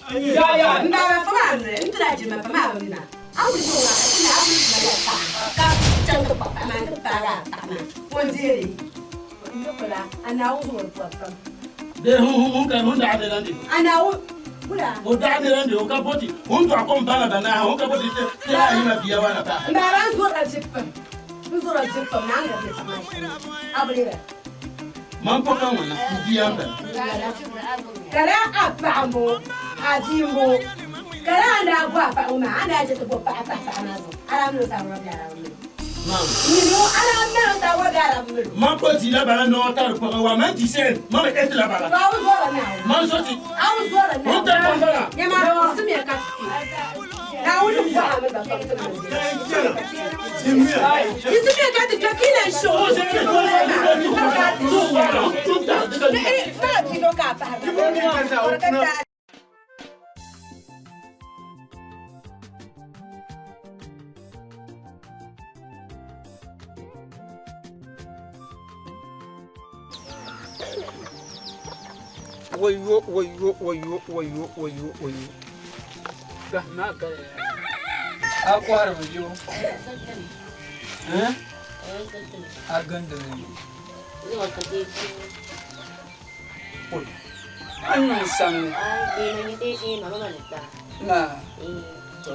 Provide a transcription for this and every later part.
N baaba fa maa noli, n tiri a jilima pam a bi mi ma. A wuli ni o ŋa ka ti na a wuli ti mali a paɣa ka chaŋ ti kpuɣi paɣa maa nti paagi a paɣa maa o ni deei li. N ni kul a, a Naawuni zuɣu di pɔri pam. Bee ŋun ka ŋun daɣa nira ni. A Naawuni wula. O daɣa nira ni o ka boti ŋun dɔɣi kom bana banaahi o ka boti ti a yima bia wana pahi. N baaba n zɔrila dibu pam, n zɔrila dibu pam ni a ni gari paɣa maa shɛm a bi lihira. Man pɔka ŋwana, n bia m-bala. Ka daa a paɣa m-bɔŋɔ, a bia m-bɔŋɔ, ka daa a ni daa bɔ a paɣa ŋɔ maa, a ni daa je ti bɔ paɣa pahi paɣa maa zuɣu, a daa mali o saawara bee a daa bi mali o? Nyini o, a daa mali o saawara bee a daa bi mali o? Man po di la bala nɔɔ tari pɔga wa, man di se'em, man mi eti la bala. To a bi zɔrila Naawuni. Man zo ti. A bi zɔrila Naawuni. Ŋun tari pɔŋ bala. Nyama, simiya ka ti kpi. Naawuni bɔha mi ba pam ti mali Di simiya ka ti kpi, ka yi lan shih o. Wayo wayo wayo wayo wayo wayo Gahima gaya a kɔhiri mi yo a gindi mi a niŋ sani na to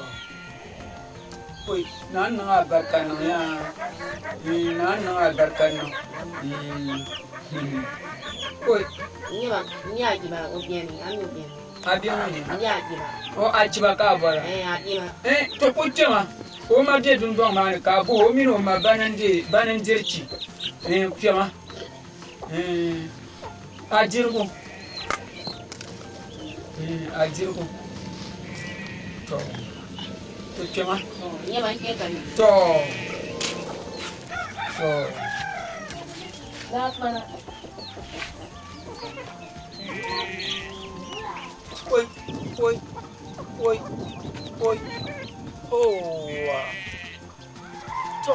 oi naa niŋ alibarika niŋ yaa naa niŋ alibarika niŋ oi a bia ŋɔ ni o achiba ka a bɔra ti ku kpɛma ka o ma bɛ dundɔŋ maa ni ka a bohi o mini o ma bana n-diri chi kpɛma a dirigu a dirigu to ti kpɛma to to Oi, oi, oi, oi, oh. To.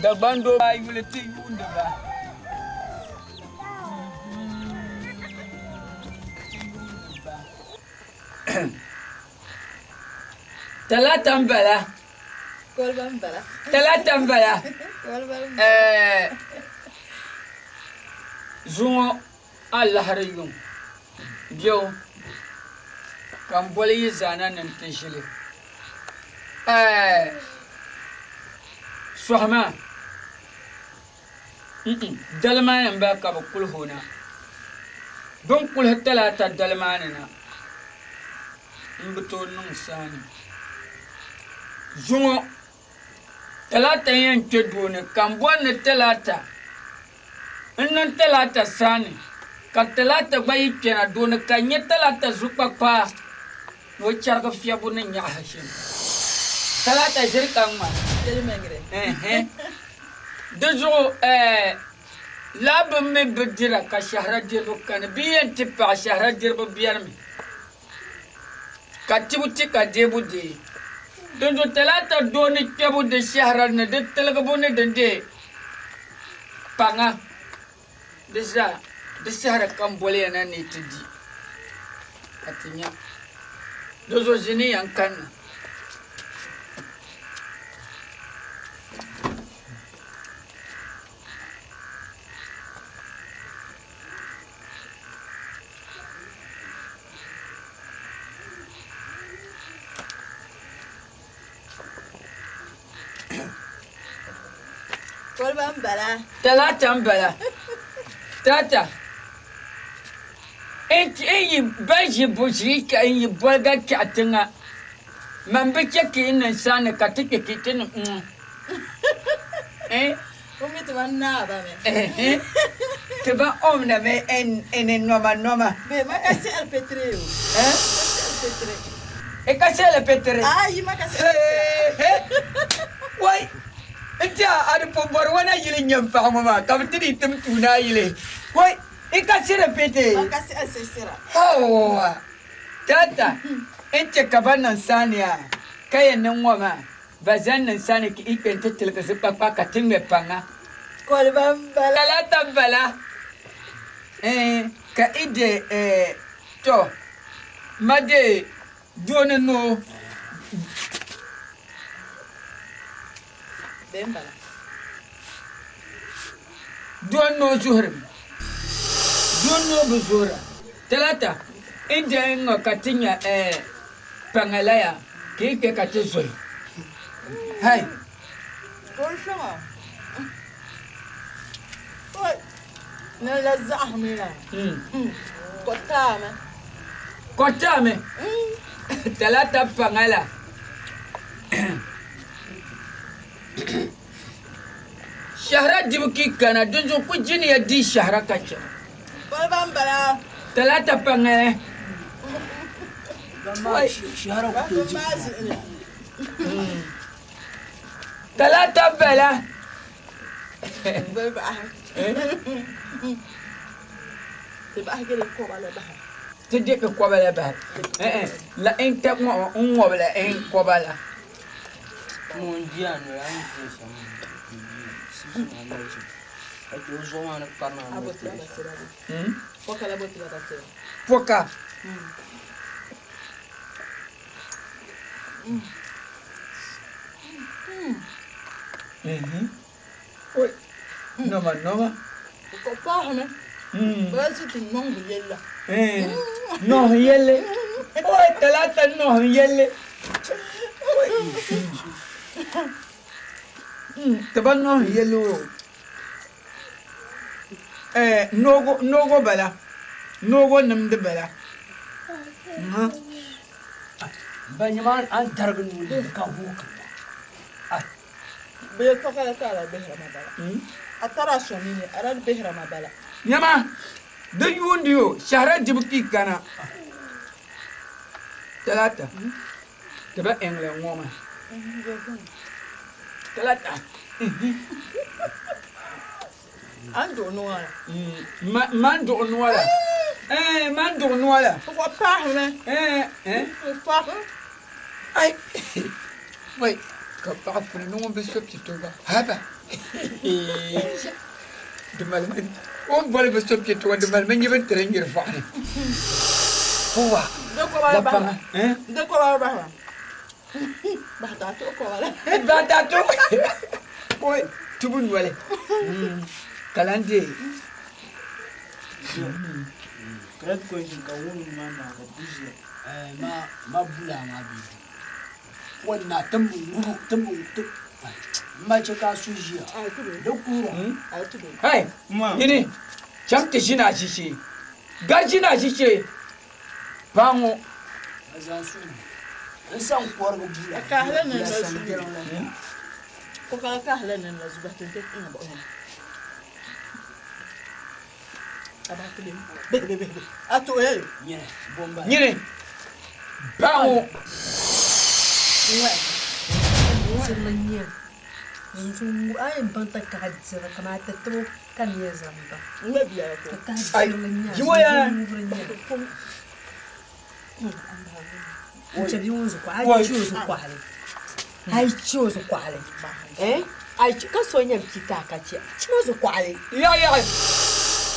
Dagban doo maa yuli ti yuundi ba. Talata n bala. Talata n bala. Zuŋɔ alahiri yuŋ biɛu ka n boli yi zaa na ni n ti ʒili. Sɔhi maa, dali maa ni m-bala ka bɛ kulihi o na. Bɛ ni kulihi talaata dali maa ni na, m bi tooi niŋ saani. Zuŋɔ talaata yɛn kpe doo ni ka m bɔri ni talaata n niŋ talaata saani ka talaata gba yi kpɛna doo ni ka n nya talaata zukpakpaa ni o chɛrigi fiɛbu ni nyaɣihi shɛm. Talaata ʒiri ka ŋma. Di zuɣu laa bi mi bi dira ka shɛhira diribu kani. Bɛ yɛn ti paɣi shɛhira diribu bɛrimi ka tibu ti ka deebu deei. Dinzuɣu talaata doo ni kpɛbu di shɛhira ni di tiligibu ni din deei paŋa di zaa di shɛhira ka m boli ya na ni yi ti di ka ti nya. Dinzuɣu ʒini ya n-kanna. Koliba n bala. Talaata n bala. Tata n yi ban ʒi bu ʒii ka n yi boliga kpɛɣu tiŋa man bi chɛ ka yi niŋ saani ka ti kpɛ ka ti ni n. O mi ti ba naai ba mi. Ti ba omna mi n noma noma. Be ma ka sɛhili petire o. Eh? Ka sɛhili petire. E ka sɛhili petire. Ayi ma ka sɛhili petire. Wai n tiɛha a di po bɔri wana yili nyɛ m paɣa ŋɔ maa ka bɛ ti di tim tuuni a yili. Wai i ka sɛhili petire. Ma ka sɛhili sɛsira. Hawa tata n chɛ ka ba niŋ saaniya ka yɛn niŋ ŋɔ maa. Ba zani niŋ sani ka i kpe nti tiligi zikpakpa ka ti ŋmɛ paŋa. Koliba m-bala. Talaata m-bala. Ɛɛn. Ka i de eh, to ma de doo ni noo. Bee m-bala. Doo ni noo zuhirimi. Doo ni noo bi zuhira. Talata, i de ŋ-ŋɔ ka ti nya eh, paŋa la ya ka yi kpe ka ti zuhi. Hai! Kuri shɛŋa. Oi! Ni la zaɣisimi la. Kɔtaami. Kɔtaami. Talata paŋa la. Shɛhira dibu ki kana, dinzuɣu ku jiniya di shɛhira ka chɛ. Koliba m-bala. Talata paŋa. Shɛhira ku tooi di. Talata bala. Ti diki kɔba la bahi. La n ta n ŋɔbi la n kɔba la. Pɔka. Noma noma. Ko paɣimi. Bala zi ti niŋ bi yɛlla. Nɔhi yɛlli. Oi talata nɔhi yɛlli. Ti ba nɔhi yɛlli o. Noogo noogo bala. Noogo nimdi bala. Ba nyama a ni darigi nuu ni ka huuki Bee pɔka la tara behira ma bala. A tara a sɔ nini, a daa behira ma bala. Nyama, di yuundi yo, shɛhira dibu ki kana. Talata, ti ba eŋ la ŋɔ maa. Talata, A ni duɣi nua la. Man duɣi nua la. Ɛɛn, man duɣi nua la. Ko pahi mi. Ɛɛn, ɛɛn. Pahi. Ai, wai, ka paɣa puli ni ŋun bi so pito gba, haba. Di malimi, o ni boli bi so pito ŋɔ, di malimi nyɛ bin tiri nyiri vɔɣu ni. Huwa, la paŋa. Di kɔba bahi ma. Bahi ka a tuhi kɔba la. Bahi ka a tuhi. Oi, tubu noli. Ka lan deei. Correct question ka wuni maa maa ka di ʒiya. Ma ma bula maa bɛ du. Wanna timbu ŋubu timbu n ma chɛ ka a su ʒiya. Di kuura. Hey, nyini chaŋ ti ʒini a ʒishee. Gari ʒini a ʒishee. Paɣa ŋɔ. A zaŋ su n saŋ kɔrigi bula. A kahila nin la zu. O ka kahila nin la zu bahi ti n ba. A bahi ti lem. Bihi bihi bihi. A tuhi hey. Nyini bomba. Nyini paɣa ŋɔ. Ŋwɛ. Sirili n-nyɛ li. A yɛn baŋ takahi diri kamani ti tibo ka ni yɛn zaŋ baŋ. Ŋmɛ bia ko. Takahi Ai, diri n-nyɛ yi ŋɔ yaa. li ŋubiri n-nyɛ li. N chɛ bia ŋɔ zuɣu a yi chɛ o zuɣu kɔhili. A yi chɛ o zuɣu kɔhili. Eh? A yi chɛ ka so yɛn pii ka a ka chɛ. Chɛ o zuɣu kɔhili. Yaɣi yaɣi.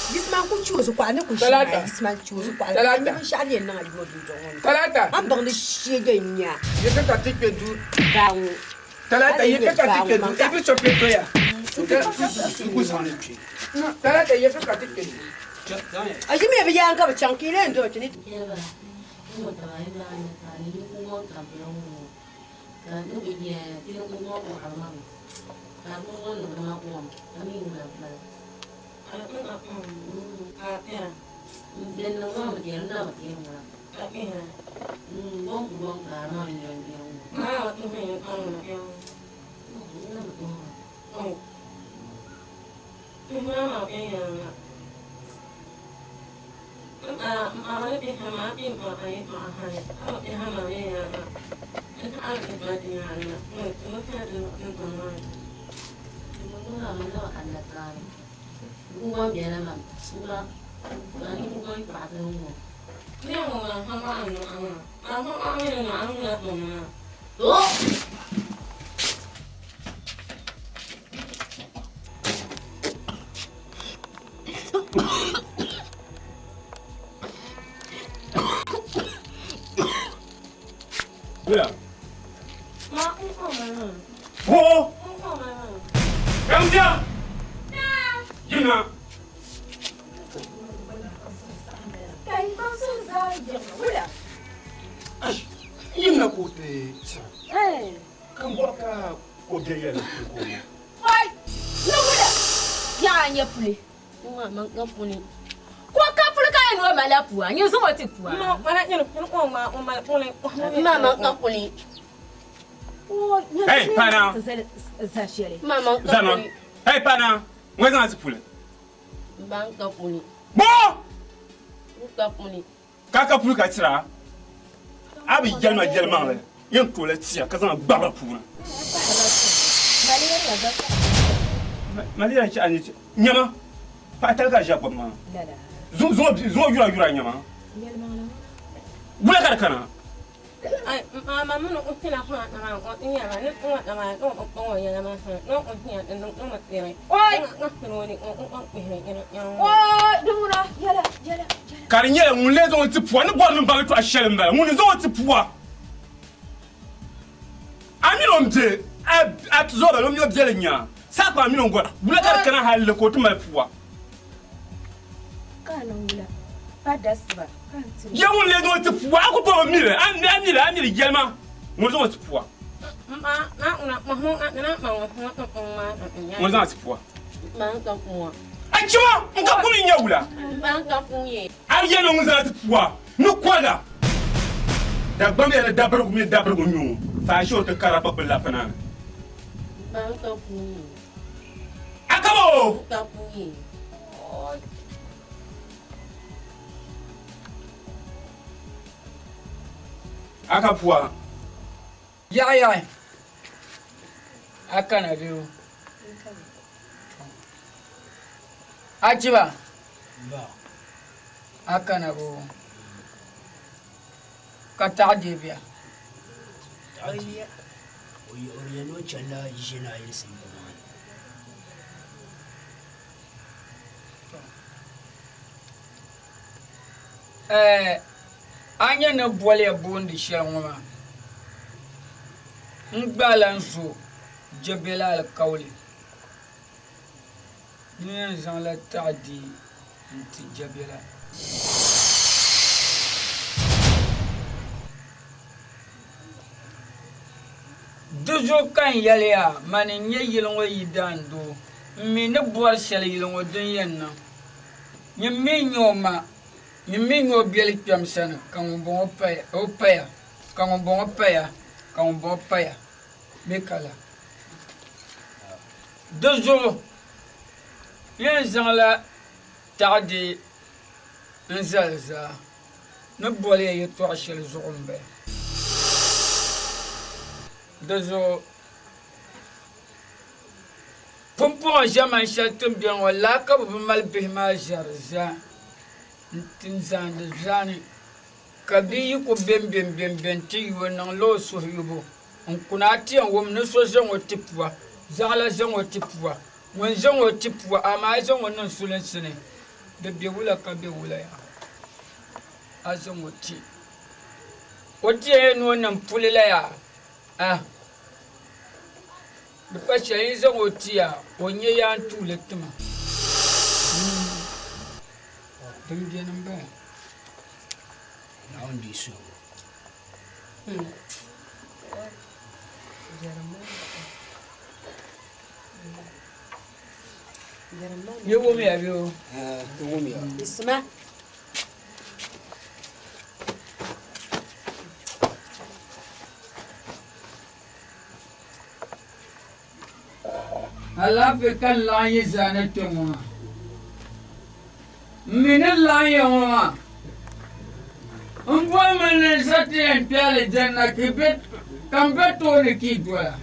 Yisima n ku chɛ o zuɣu kɔhili ni ku ʒi Talata. maa yisima n chɛ o zuɣu kɔhili. Talata. Ka nyɛ binshɛɣu ni yɛn niŋ a yuma dundɔŋ ŋɔ ni. Talata. A ni baŋdi shee gba n-nyɛ a. Yi ti ka ti kpe duu. Baa ŋɔ. Talata yi ti ka ti kpe duu. I bi so kpe toya. Talata yi ti ka ti kpe duu. A ʒi mi bi yaan ka bi chaŋ ka yi lee doli ti ni. Yɛliba, N ŋɔ taba yi lahi nya ka ni niŋgbuŋ tampilim ŋɔ ka ni bi nyɛ ti niŋgbuŋ kɔhiri ma mi ka niŋgbuŋ niŋdi ma kom ka mi ŋuna m-pali. Din niŋ maa mi di na bi teei ŋuna n gom kaari maa n yɛn yɛli ŋɔ. N na bi tuhiri. Wula. Wo. Gambiya. Yina. Yina ko te tira. Kan bɔ ka ko biɛ yɛli ko. Oi! Ni wula. Yaa nyɛ puli. Man ka puli. Ko ka puli ka yɛn o mala pua. Nyɛ zuŋɔ ti pua. Ma man ka puli. Hey, pana. Ma man ka Zama. puli. Hey, pana. Ŋɔ zaŋ ti puli. Man ka puli. Bɔ! Ka puli. Ka ka puli ka tira. A bi yɛlima yɛlimaŋli. Yɛn tola tia ka zaŋ gbabira puuni. Malaria chɛ ani nyama. Paɣa tali ka ʒiya gbubi maa. Zuŋɔ yura yura nyama. Wula ka di kana? Ka di nyɛla ŋun lee zaŋ o ti pua ni bɔri ni baŋ yɛtɔɣa shɛli m-bala ŋun zaŋ o ti pua a mini o m-be a tizɔbali o mi o biɛli nya saɣikpa a mini o n-gɔra wula ka di kana hali ka o ti mali pua ya ŋun lee zaŋ o ti pua a ku tooi bi mi li a mi li a mi li yɛlima ŋun zaŋ o ti pua ŋun zaŋ ti pua a chima n ka kuni nyɛ wula a yɛli ŋun zaŋ ti pua ni kɔda Dagbamb yɛli dabirigu mini dabirigu nyuŋ faashee o ti kara kpakpuli la pina ni. A ka bo? A ka pua? Yaɣi yaɣi a kana bee o? A chiba? A kana bee o? Ka taɣi deei bia? Taɣi deei. O yɛn ni o chanila ʒinayili simbu maa ni. Ɛɛ, a nya ni boliya boondi shɛli ŋɔ maa, n gba lan zo Jɛbɛla alikauli ni yɛn zaŋla taɣi deei n-ti Jɛbɛla. Di zuɣu ka n yɛli ya, Mani n-nyɛ yili ŋɔ yidaandoo, m mi ni bɔri shɛli yili ŋɔ din yɛn niŋ. Nyin mi n-nyɛ o ma, nyin mi n-nyɛ o biɛli kpɛm sani, ka ŋumbɔŋɔ paya, o paya, ka ŋumbɔŋɔ paya, ka ŋumbɔŋɔ paya bɛ ka la. Di zuɣu n yɛn zaŋla taɣidee n-zali zaa ni boli ya yɛtɔɣ shɛli zuɣu m-bala. Di zuɣu Pumpɔŋɔ ʒiɛman shɛli ti ni beni ŋɔ laa ka bɛ bi mali bihi maa ʒiɛri zaa nti zaandi zaani, ka bia yi ku bembembembem ti yu o niŋla o suhuyubu n-kuna a ti yɛn wum ni so zaŋ o ti pua, zaɣila zaŋ o ti pua, ŋun zaŋ o ti pua amaa a zaŋ o niŋ sulinsi ni, di be wula ka be wula yaa? A zaŋ o ti o ti yɛn ni o niŋ puli la yaa? Ah! Di pa shɛli yi zaŋ o ti ya, o nya yaa n-tuuli tima. Din beni m-bala. Naawuni deei suhigu. Yi wumya bɛ o? Ti wumya. Isma. Alaafee ka n laɣim yi zaa ni kpe ŋɔ maa. M mi ni laɣim ya ŋɔ maa, m bolimi ni n sa ti yɛn kpe alijanna ka m be tooni ka yi doya.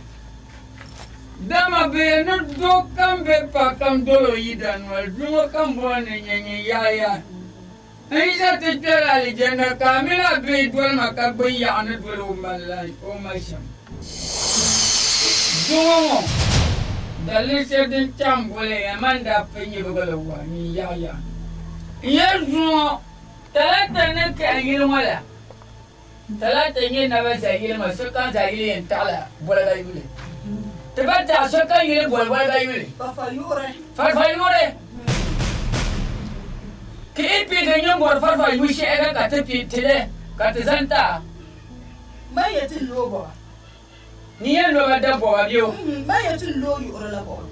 Dama bɛ yɛn ni doo kam bee paɣa kam dol o yidan noli, duŋɔ ka m boli ni nyɛ nyin yaɣi ya. N yi sa ti kpɛri alijanna ka a mini a bihi doli ma ka gbin yaɣi ni doli o ma shɛm. Zuŋɔ ŋɔ, daliri shɛli din chaŋ boli ya man daa pun nyibigili wa nyin yaɣi ya. N yɛli zuŋɔ talata ni kahi yili ŋɔ la. Talata n-nyɛ naba zaa yili maa, sokam zaa yili yɛn taɣila boliga yuli. Ti ba taɣi sokam yili boli boliga yuli. Farfa yuɣiri. Farfa yuɣiri. Ki i pii ti nyiŋgori farfa yu shɛhiga ka ti pii ti li ka ti zaŋ ti a. Man yɛ ti n-lo bɔba. Ni yɛn lo ba da bɔba bɛ o. Man yɛ ti n-lo yuɣiri la bɔba.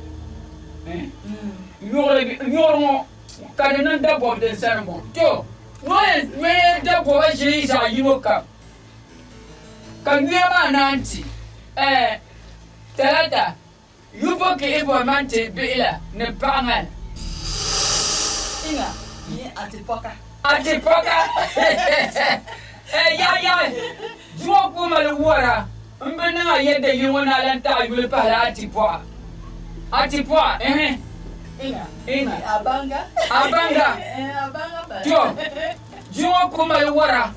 Yuɣiri ŋɔ ka di niŋ da bɔb din sani ŋɔ. To, ŋɔ yɛn nyɔya da bɔba ʒili zaɣ yino kam, ka nyuya maa naan ti, ɛɛ, Talata, yubo ki i bɔri man ti bihi la ni paɣ ŋan. Iŋa ni a ti pɔka. A ti pɔka. Ɛɛ, yaɣiyaɣi, zuŋɔ ku mali wara m-bi niŋ a yɛdda yili ŋɔ ni a lan taɣi yuli pahila a ti pɔɣa. A ti pɔɣa, ɛhɛ. Iŋa. Iŋa. Abanga. Abanga. Abanga bala. To, zuŋɔ ku mali wara.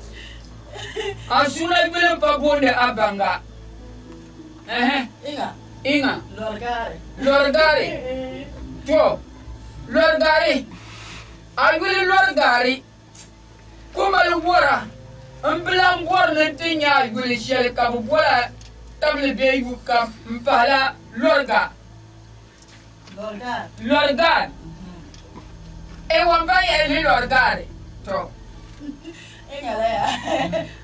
A suuna yuli m-pa booni Abanga. Ɛhɛ. Iŋa. Iŋa. Lɔrigaari. Lɔrigaari. To, lɔrigaari. A yuli lɔrigaari ku mali wara m-bi lan bɔri ni ti nya a yuli shɛli ka bɛ bol a tabili bee yu kam m-pahila lɔriga. Lɔrigaari. Lɔrigaari. Ewa m-ba yɛli ni lɔrigaari. To. Iŋa la ya.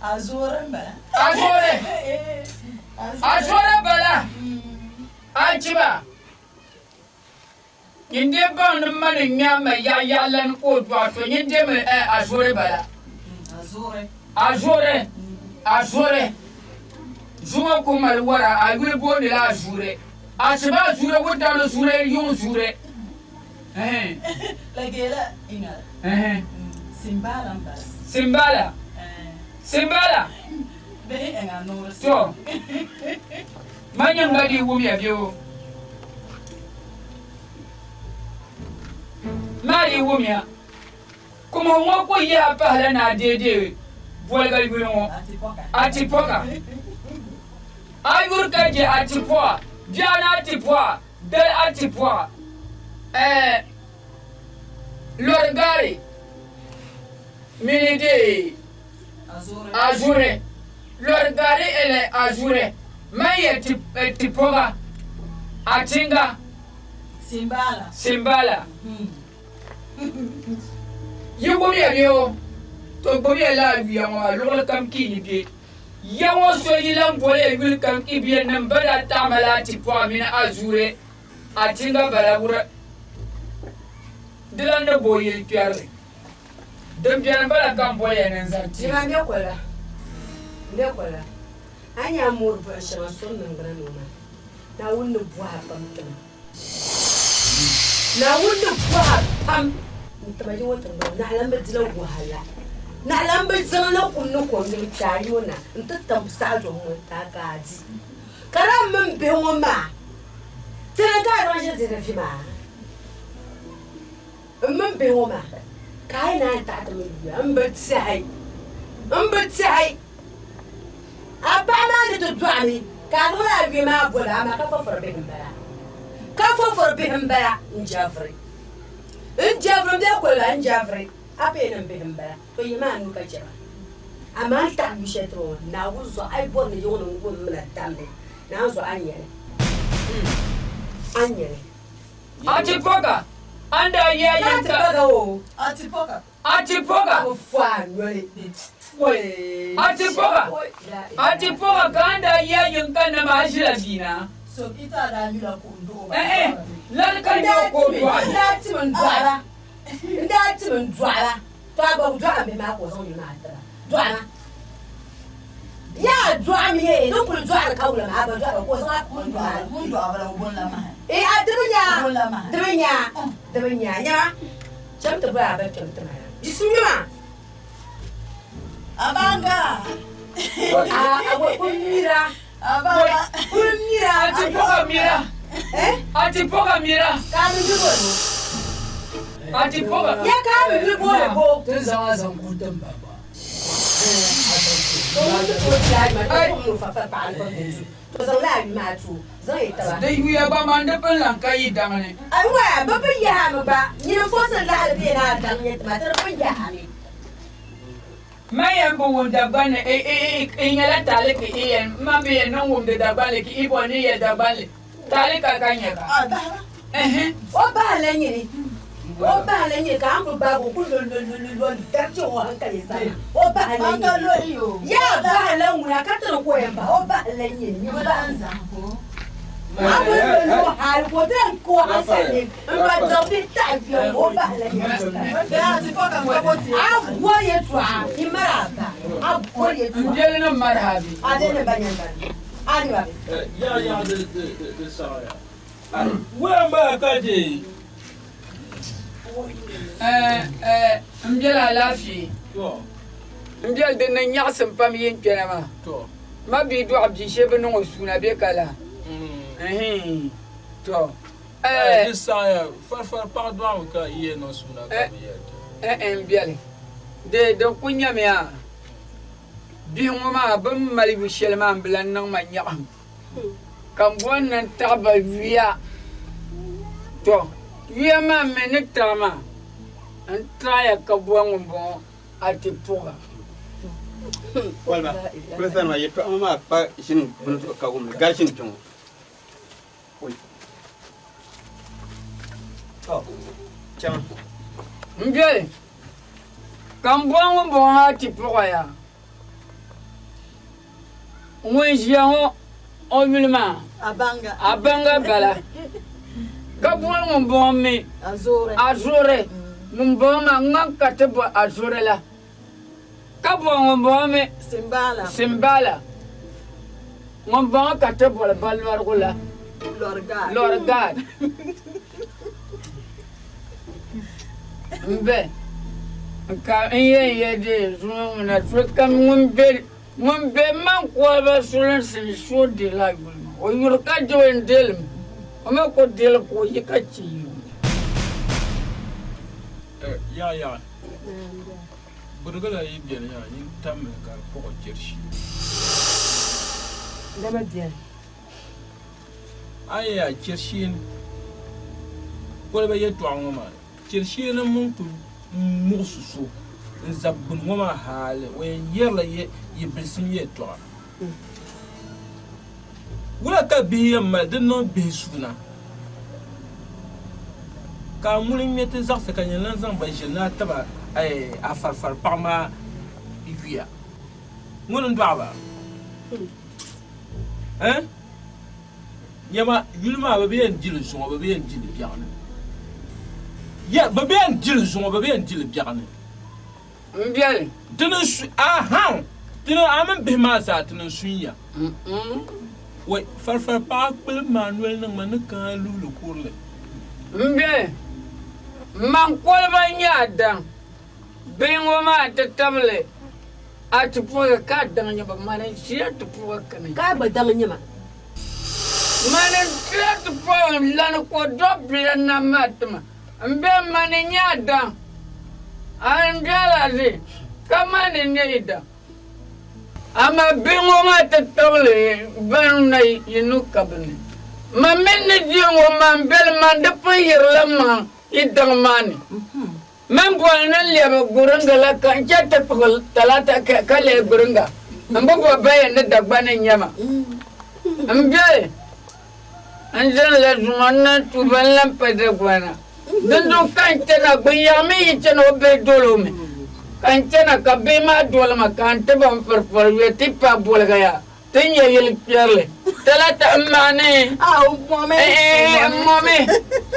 A zoori m-bala. A zoori. A zoori bala. A chiba. Nyin dee baŋ ni ma ni ŋme a ma yaɣiyaɣi lani ka o dɔɣi to nyin deemi eh a zoori bala. A zoori. A zoori. A zoori. Zuŋɔ ku mali wara a yuli booni la a zuuri. A chiba a zuuri wuntaŋ ni zuuri yuŋ zuuri. Eh. La geela iŋa la. Eh. Simbaala m-bala. Simbaala. Eh. Simbaala. Bihi eŋa noori To. Ma nyiŋ gba dii wumya bɛ o. Maa dii wumya. Kumahu ŋɔ ku yihi a pahila ni a deei boliga yuli ŋɔ, Atipɔka. A yuri ka je Atipɔa, biɛɣu ni Atipɔa, dali Atipɔa, ɛɛ lɔri gaari mini deei Azure. Lɔri gaari ele Azure. Man yɛ Tipɔga, Atinga, Simbala. Simbala. Yi gbubiya bɛ o, to gbubiya lala yuya ŋɔ maa luɣili kam ki ni be. Ya ŋɔ so yi lan boli ya yuli kam ki bɛ ni m ba daa taɣi ma la Tipɔga mini Azure, Atinga bala wuri. Di lan ni bo yɛlikpɛrili. Din beni m-bala ka m boli ya ni n zaŋ ti. Niriba m-be koliba, m-be koliba. A ni nya a moori buɣim shɛŋa suri niŋgbuna ni o maa, Naawuni ni bɔhi a pam tima. Naawuni ni bɔhi a pam n-tima yi ŋɔ tiŋgbani naɣila m bi dila wahala. Naɣila m bi zaŋ la kum ni kom nyuri kpe a yi ŋɔ na nti tam saɣidom ŋɔ n-ti a ka a di. Ka daa m mini bihi ŋɔ maa, tini ka a zaŋ ʒili dihiri vi maa? M mini bihi ŋɔ maa, ka a yi naan taɣi ti mi yuya, m bi tɛhi, m bi tɛhi. A paɣa maa ni ti dɔɣimi, ka a zaŋla a yuya maa boli amaa ka fɔfɔri bihi m-bala. Ka fɔfɔri bihi m-bala, n jɛviri. N jɛviri m-be koliba, n jɛviri. A pa yɛn ni m bihi m-bala, to yihimi a nuu ka chɛ ba. Amaa n taɣi yu shɛli ti ba ŋɔ, Naawuni zuɣu, a yi bɔri ni yi ŋɔ ni n-wum m mina damli, Naawuni zuɣu a ni nya li. A ni nya li. Atipoka, an daa yi a yɛn ka. Atipoka o. Atipoka. Atipoka. O fɔ a noli. Atipoka. Atipoka ka an daa yi a yɛn ka nama a ʒila bia na. So ita daa nyula ko n duɣi ba. Eh eh, lali ka nyɛ ko dɔɣi. N daa tim n dɔɣi ba. N daa tim n dɔɣi ba. To a gba dɔɣi m bihi maa ka o zaŋ yuli maa ti ba. Dɔɣi ma. Yaa dɔɣim ye, din kuli dɔɣiri ka wula maa, a gba dɔɣi ba ka o zaŋ a kuli dɔɣi. Ŋun dɔɣi ba la, o boli la mahi. Ee, a di bi nya, di bi nya, di bi nya. Nyama, cham ti boli a ba kpɛm ti ma na. Di su nyama. Abanga. A, a gba kuli mira. Abanga. Kuli mira. A ti pɔga mira. Eh? A ti pɔga mira. Ka a mi yuli boli bo? A ti pɔga. Ya ka a mi yuli boli bo? Ti zaŋ a zaŋ kuli tim ba ba. Di yuya gba man di pun lan ka yi daŋ ni. Man yɛn bi wum Dagbanli, i nyɛla taaliki i yɛn, man bi yɛn niŋ wumdi Dagbanli ki i bɔri ni i yɛli Dagbanli. Taalika ka nyɛ ba. Ɛhɛn. O bahi la nyini, o bahi la nyini ka a ni kuli gbaagi o kuli lolololo n-dari che o hankali zaa. O bahi la nyini. Yaa bahi la ŋuna ka ti ni ka o yɛn bahi, o bahi la nyini, nyini bahi. A kuli lolo hali ka o ti lahi ka o hankali n-gba diɣi bɛ taɣi kpɛŋ o bahi la nyini. A bɔri yɛltɔɣa, yi mali a ba, a bɔri yɛltɔɣa. M biɛli ni marhabi. A bɛ ni ba nyani bani. A ni ba bɛ. Yaɣa yaɣa di saɣaya. Wula m-bala ka deei? M biɛli alaafee. M biɛli din ni nyaɣisim pam yi n kpɛna maa. Ma bia dɔɣi bia shee bi niŋ o suuna bɛ ka laa. Tɔ! Di saɣaya farifari paɣa dɔɣimi ka yi yɛn niŋ suuna ka bi yɛli ti. M biɛli din kuli nyamiya bihi ŋɔ maa bɛ ni mali yu shɛli maa m-bi lan niŋ ma nyaɣisim, ka m bɔri ni n taɣi ba yuya. Tɔ! Yuya maa mi ni taɣi maa, n taɣiya ka bɔri ŋumbɔŋɔ a ti puɣi ba. Koliba, kuli sani maa yɛtɔɣa ŋɔ maa kpa ʒini bini zuɣu ka wumli gari ʒini kpe ŋɔ. Tɔ! Chaŋ. M biɛli, ka m bɔri ŋumbɔŋɔ maa ti puɣi ya. Ŋun ʒiya ŋɔ, o yuli maa? Abanga bala. Ka bɔri ŋumbɔŋɔ mi? Azuri. Ŋumbɔŋɔ maa, ŋmani ka ti bɔri Azuri la. Ka bɔri ŋumbɔŋɔ mi? Simbala. Ŋumbɔŋɔ ka ti bɔri Balɔrigu la. Lɔrigaad. M be ka n yɛn yɛli di zuŋɔ ŋuna sokam ŋun be ŋun be man kɔhiba sulinsi ni so dila yuli maa. O yuri ka di o n-deli mi. O mi ku deli ka o yi ka chɛ yi. Yaɣa yaɣa birigila yi beni yaa nyin tammi ka di kpuɣi chirisi. Dama beni. A yi yaa chirisi koliba yɛltɔɣa ŋɔ maa, chirisi mini ku muɣisi so n-zabi gbuni ŋɔ maa hali o yɛn yɛrila yi bilisim yɛltɔɣa. Wula ka bihi yɛn mali din niŋ bihi suuna? Ka a ŋuni ŋ-ŋme ti zaɣisi ka nyin lan zaŋ ba ʒili ni a taba a farifari paɣ maa yuya? Ŋuni n-dɔɣi ba? Ɛn? Nyama, yuli maa bɛ bi yɛn di li zuŋɔ, bɛ bi yɛn di li biɛɣuni. Ya, bɛ bi yɛn di li zuŋɔ, bɛ bi yɛn di li biɛɣuni. M biɛli. Dini n-su, ahan! Dini a mini bihi maa zaa dini n-sun ya. Wai, farifari paɣa kpilim maa noli niŋ ma ni kaai luhili kurili. M biɛli, man koliba n-nyɛ a daŋ. Bihi ŋɔ maa ti tabili a ti puɣi ka a daŋ nyɛ ba, mani n-ʒiya ti puɣi kani. Ka a gba daŋ nyɛ ma. Mani n-ʒiya ti puɣi n-lani ka o dɔb bila nam maa ti ma. M be mani n-nyɛ a daŋ, a ni biɛla ʒi ka mani n-nyɛ yi daŋ. Amaa bihi ŋɔ maa ti tabili ban na yi nu ka bɛ ni. Man mi ni ʒiya ŋɔ maa m-beli man di pun yirila maŋ yi daŋ maa ni. Man bɔri ni n lɛbi guringa la ka n chɛ ti kpuɣi talaata ka leei guringa. M bi bo bayan ni Dagbani n-nyɛ ma. M beli n zaŋla zuŋɔ n-niŋ tuuba n-lan pa Dagbana. Dinzuɣu ka n chana, Gbunyɛɣu mi yi chana o bihi doli o mi. Ka n chana ka bihi maa doli ma ka n ti ba n firifiri yuya ti paai boliga yaa. Ti nya yili kpɛrili talata m maani n momi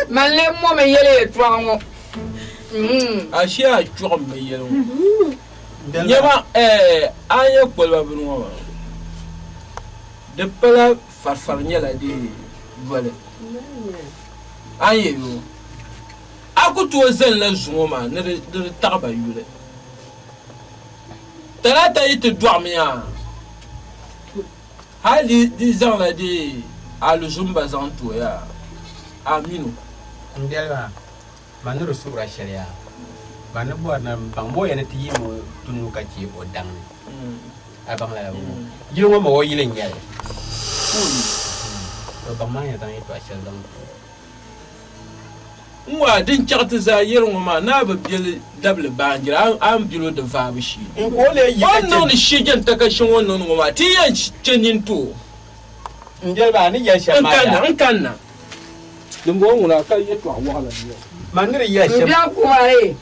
man lee momi yɛli yɛltɔɣa ŋɔ. Ashee a chuɣu m bi yɛli ŋɔ nyɛma a ni yɛn koliba bini ŋɔ maa di pala farifari nyɛla di yoli a ni yɛn yo a ku tooi zalila zuŋɔ maa ni di taɣi ba yuli. Talata yi ti dɔɣimi yaa, hal di zaŋla di alizumba zaŋ ti o yaa. Aminu. M biɛli maa, man ni di suhira shɛli yaa, man ni bɔri ni m baŋ ma o yɛn ni ti yim o ti nuu ka chɛ o daŋ ni. A baŋ lala bɔŋɔ? Yili ŋɔ ma o yili n-nyɛ li. To baŋ maa yɛn zaŋ yɛtɔɣ shɛli zaŋ ti o. N waa din chaɣ ti zaa yɛri ŋɔ maa, naa bi beli dabili baanjira, a ni beli o di vaabu shee. N ka o lee yi O ka ni chɛ. niŋdi shiɛjɛntaka shɛŋa o ni niŋdi ŋɔ maa, ti yɛn chɛ nini ti o. N doli ba, a ni yɛli shɛm N maa kanna, yaa. n kanna. Dimbɔŋɔ ŋuna ka yɛtɔɣ wɔɣila n-nyɛ o. Man ni di yɛli M shɛm. bia kuba e!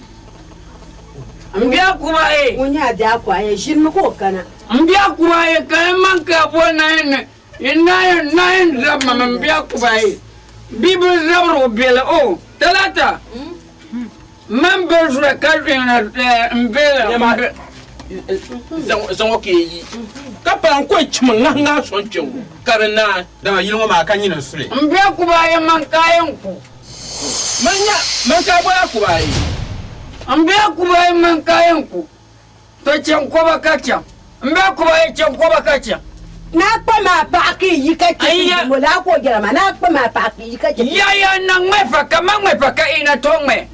M bia kuba e! Ŋun nyɛ a bia ku a yɛn ʒinimi ka o kana. M bia kuba e ka yi maŋ ka bo nayin ni nayin nayin zab ma m bia kuba e! Bi bi zabiri o beli o talata man bi zuri ka n beli Nyama zaŋ o ka yi ka pa n ko chim ŋahi ŋahi sɔŋ kpe ŋɔ ka di naai. Dama yili ŋɔ maa ka nyini n suli. M bia kuba ayi man ka a yɛn ku. Man nya man ka a bɔri a kuba ayi. M bia kuba ayi man ka a yɛn ku. To chaŋ koba ka chaŋ. M bia kuba ayi chaŋ koba ka chaŋ. Naa kpa maa paɣa ka yi ka chɛ ti ŋɔ laa ka o jɛra maa. Naa kpa maa paɣa ka yi ka chɛ ti. Ya ya na ŋmɛ paka ma ŋmɛ paka ina to ŋmɛ.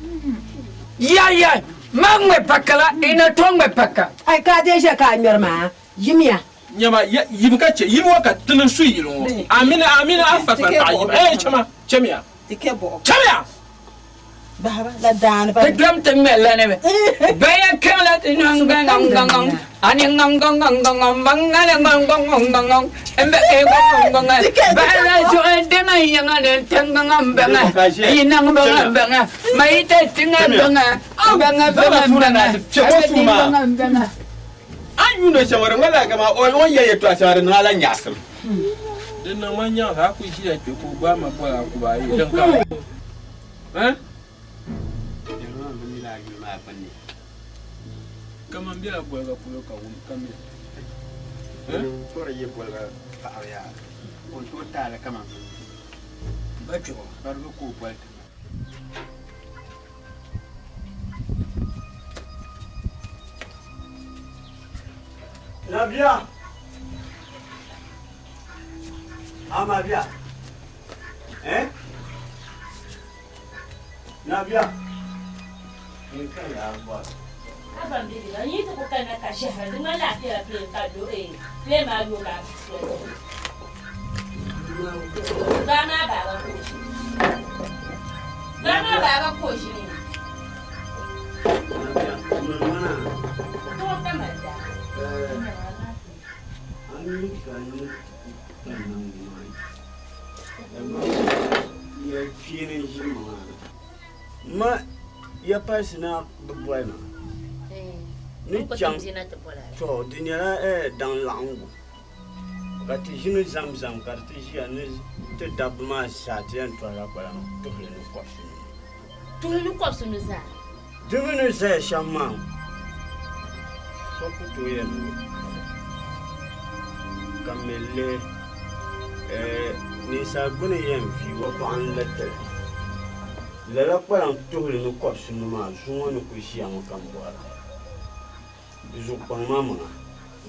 Ya ya ma ŋmɛ paka la ina to ŋmɛ paka. Ai ka a deei ʒiya ka a ŋmɛri maa yimiya. Nyama yim ka chɛ yim ŋɔ ka ti ni su yili ŋɔ. Amina amina a farifari paɣa yim. Ei chama chamiya. Chamiya! Ti kpɛm ti ŋmɛ la ni baya kɛmla ti ŋaŋ ani ŋaŋ maŋ ŋaŋ ŋaŋ n bɛ e ŋaŋ baɣa la zuɣu diŋa yiŋa ni tiŋ bɛŋa yi naŋ bɛŋa bɛŋa ma yi ti tiŋa bɛŋa bɛŋa bɛŋa bɛŋa bɛŋa. A ni yuuni shɛm di ŋmanila kaman o ni yɛli yɛtɔɣ shɛŋa di niŋ a la nyaɣisim. Di niŋ ma nyaɣisim, a kul ʒiya kpe ka o gbaai ma bɔl a kuba ayi din ka eh? Kaman bela boliga polo ka wum ka mi eh? Nabia. Amabia. Eh? Nabia. Aban bibi la yi ti ku kana ka shɛhira di ŋmanila a piɛla plane ka do eh plane maa yo ka a soli baa maa baaba ka o ʒini baa maa baaba ka o ʒini Tɔɔ ka mali daa. Ma ya palisi na bi boli ma ni chaŋ to di nyɛla daŋ laɣingu ka ti ʒini zamzam ka di ti ʒiya ni ti dabba maa zaa ti yɛn tɔrila kpalaŋ tuhili ni kɔbisinu. Tuhili ni kɔbisinu zaa? Di mi ni zaya shɛm maa so ku tooi yɛn ni ka mi lihi ninsal gbuni yɛn vi o paɣa n-la tali. Lala kpalaŋ tuhili ni kɔbisinu maa zuŋɔ ni ku ʒiya ŋɔ ka m bɔra. Di zuɣu kpaŋ ma maŋa,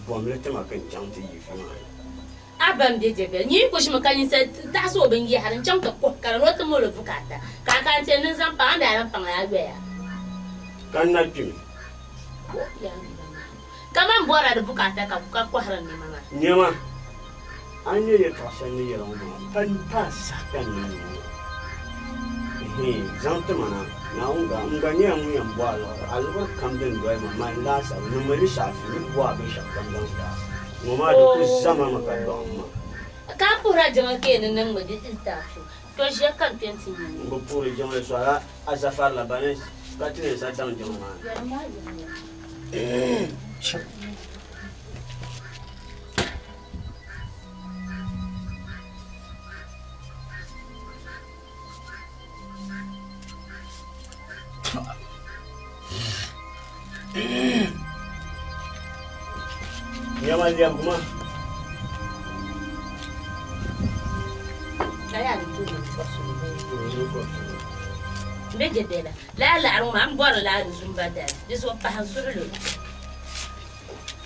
bom li ti ma ka n chaŋ ti yi vi maa ni. A ba m-be Dɛbɛl. Nyin yi ku ʒimi ka ninsal ti taɣisi o binyɛhiri n-chaŋ ti kɔhi ka di ni o ti mo li bukaata, ka a ka n-ti ni n zaŋ paŋ a ni daa lan paŋ a yoya. Ka n na kpimi. Kaman bɔrila di bukaata ka ka kɔhiri nɛma maa. Nɛma, a ni nya yɛtɔɣ shɛli ni yɛli ŋɔ maa, pa m-pa a saha ka n niŋ ŋɔ. Ɛhɛin, zaŋ ti ma na, Naawuni gba, n gba nyɛla ŋun yɛn bo a liɣiri, a liɣiri kam din doli ma, mani laasabu, niŋmi lisaafi ni bo a binshɛɣukam zaŋ ti a. Ŋɔ maa di ku zama mi ka dɔɣim ma. Ka a puhiri a jiŋli ka yi ni niŋmi di litaafi, tɔ ʒiya ka n kpe nti nya ni. M bi puhiri jiŋli sɔla a zafarila bani ka ti ni sa daŋ jiŋli maa ni. Nyama lɛbigu maa. Bɛ je bela. Lala laɣiri ŋɔ maa, m bɔri la di zumba dali. Di zuɣu pahi n suhu lu.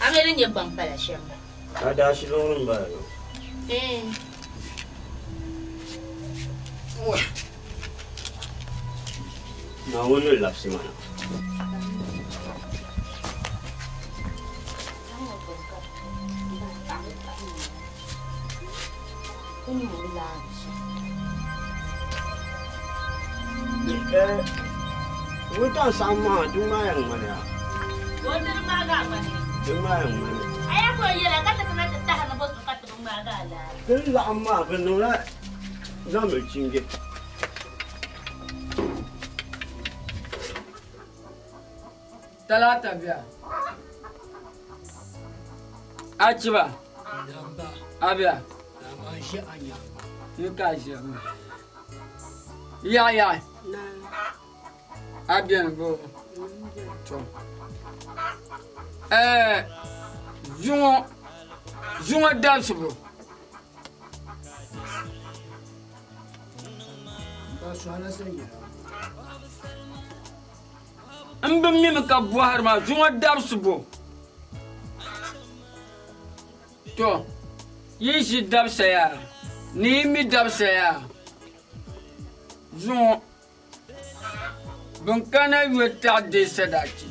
A mi ni nyɛ gbaŋ pala shɛm. A daa shiliŋ m-bala maa. Naawuni ni labisi ma na. Wuntaŋ saɣim maa di ŋmaa yɛn ŋmaniya. O di di ŋmaagi a ŋmani. Di ŋmaa yɛn ŋmani. A yaa ka o yɛla ka ti kana ti tahi ni bo zuɣu ka ti bi ŋmaagi a laa. Ti ni laɣim maa bɛ niŋla zaŋmili chinge. Talaata bia. Achiba. Abia. Ni ka ʒiya maa. Yaɣi yaɣi. A beni bo. To. Ɛɛ zuŋɔ zuŋɔ dabisibu. N bi mimi ka bɔhiri ma zuŋɔ dabisibu. To, yi ʒi dabisa yaa, ni yi mi dabisa yaa, zuŋɔ bɛn kana yo taɣi deei sadaachi.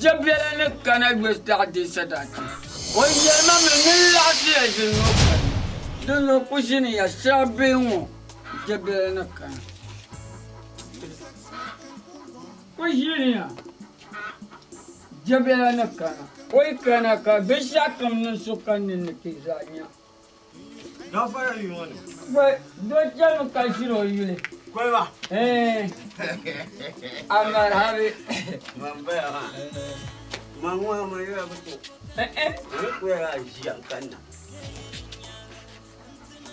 Jɛbiɛla ni kana yo taɣi deei sadaachi. O yɛli ma mi ni laɣisi ya ʒili ŋɔ kani, di zuɣu ku ʒini ya shɛɣu bee ŋɔ jɛbiɛla ni kana. Ku ʒini ya. Jɛbiɛla ni kana, o yi kana ka binshɛɣukam niŋ sokam ninni ti zaa nya. Gafara yi ŋɔ ni. Wai, doo chɛmi ka ʒiri o yuli. Koliba. Ɛɛn, a marhabi. Man baya maa. Man ŋɔ man yɛla bi to. Ɛɛ. Ni ku yɛla a ʒiya n kanna.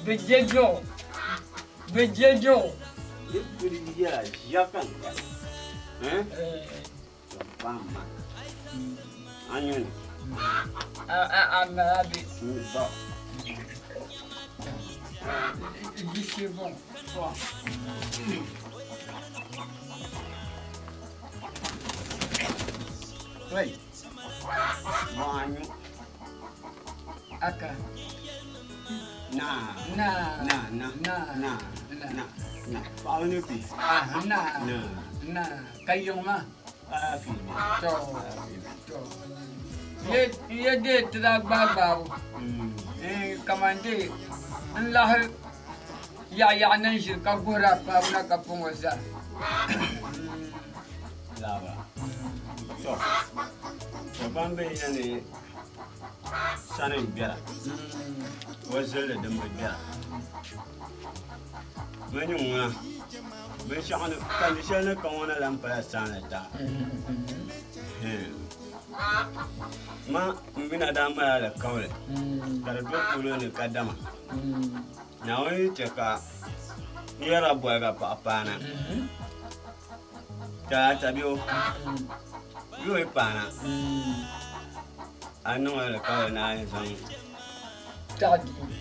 Bi je juɣu. Bi je juɣu. Ni ku yɛla ʒiya ka n kanna. Ɛɛ. Pamma. Anyuni. A marhabi. Ba. Ʒi bɔŋ. Wai. Bɔŋ anyu. Aka. Na. Na. Na na. Na. Na. Na. Na. Paɣaba ni kpi. Ah, na. Na. Na. Ka yiŋ maa. Ah, fi. To. To. Ye ye dee ti daa gbaai gbaabu. Eh, kaman dee n lahi yaɣa yaɣa ni n ʒiri ka guhiri a paabu na ka puŋɔ zaa. Laaba. To. To ban bɛ ya ni sani n gbɛra. O zilli din bi gbɛra. Bɛ ni ŋuna binshɛɣu ni kandi shɛli ni ka ŋɔ na lan pala saani ta. Ma m mi na daa mali alikauli ka di do polo ni kadama Naawuni yi chɛ ka n yɛrila boliga paɣa paana talaata bɛ o bɛ o yi paana a niŋ alikauli ni a ni zaŋ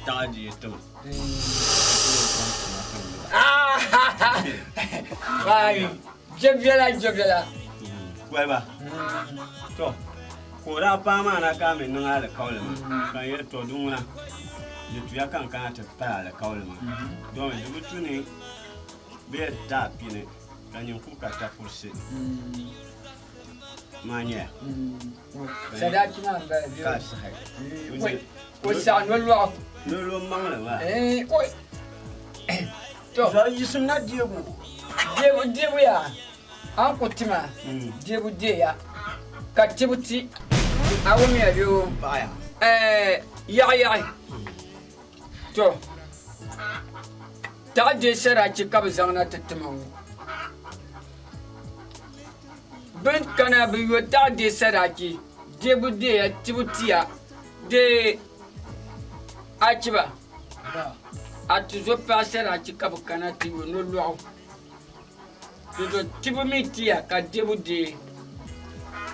taɣi di ti ma. Jɛbiɛla jɛbiɛla. Koliba to ka o daa paai maa na ka a mi niŋ alikauli maa ka n yɛli to di ŋuna di tuya ka n kana ti pali alikauli maa domi di bi tu ni bɛ yɛn ti a pini ka nyin ku ka takurisi maa nyɛya. Sadaachi maa n-bala bɛ Ka a sahi. O saɣi nolɔɣu. Nolɔɣu maŋli maa. To. Zɔri yiɣisim na deebu. Deebu deebu yaa. A ni ku ti ma deebu deeya ka tibu ti a wumiya bɛ o. Paɣaya. Ɛɛ yaɣi yaɣi. To taɣi deei sarachi ka bɛ zaŋ na ti ti ma ŋɔ. Bɛ ni kana bɛ yo taɣi deei sarachi deebu deeya tibu tiya dee achiba a tizo paɣa sarachi ka bɛ kana ti yo nolɔɣu. Tizo tibu mi tiya ka deebu deei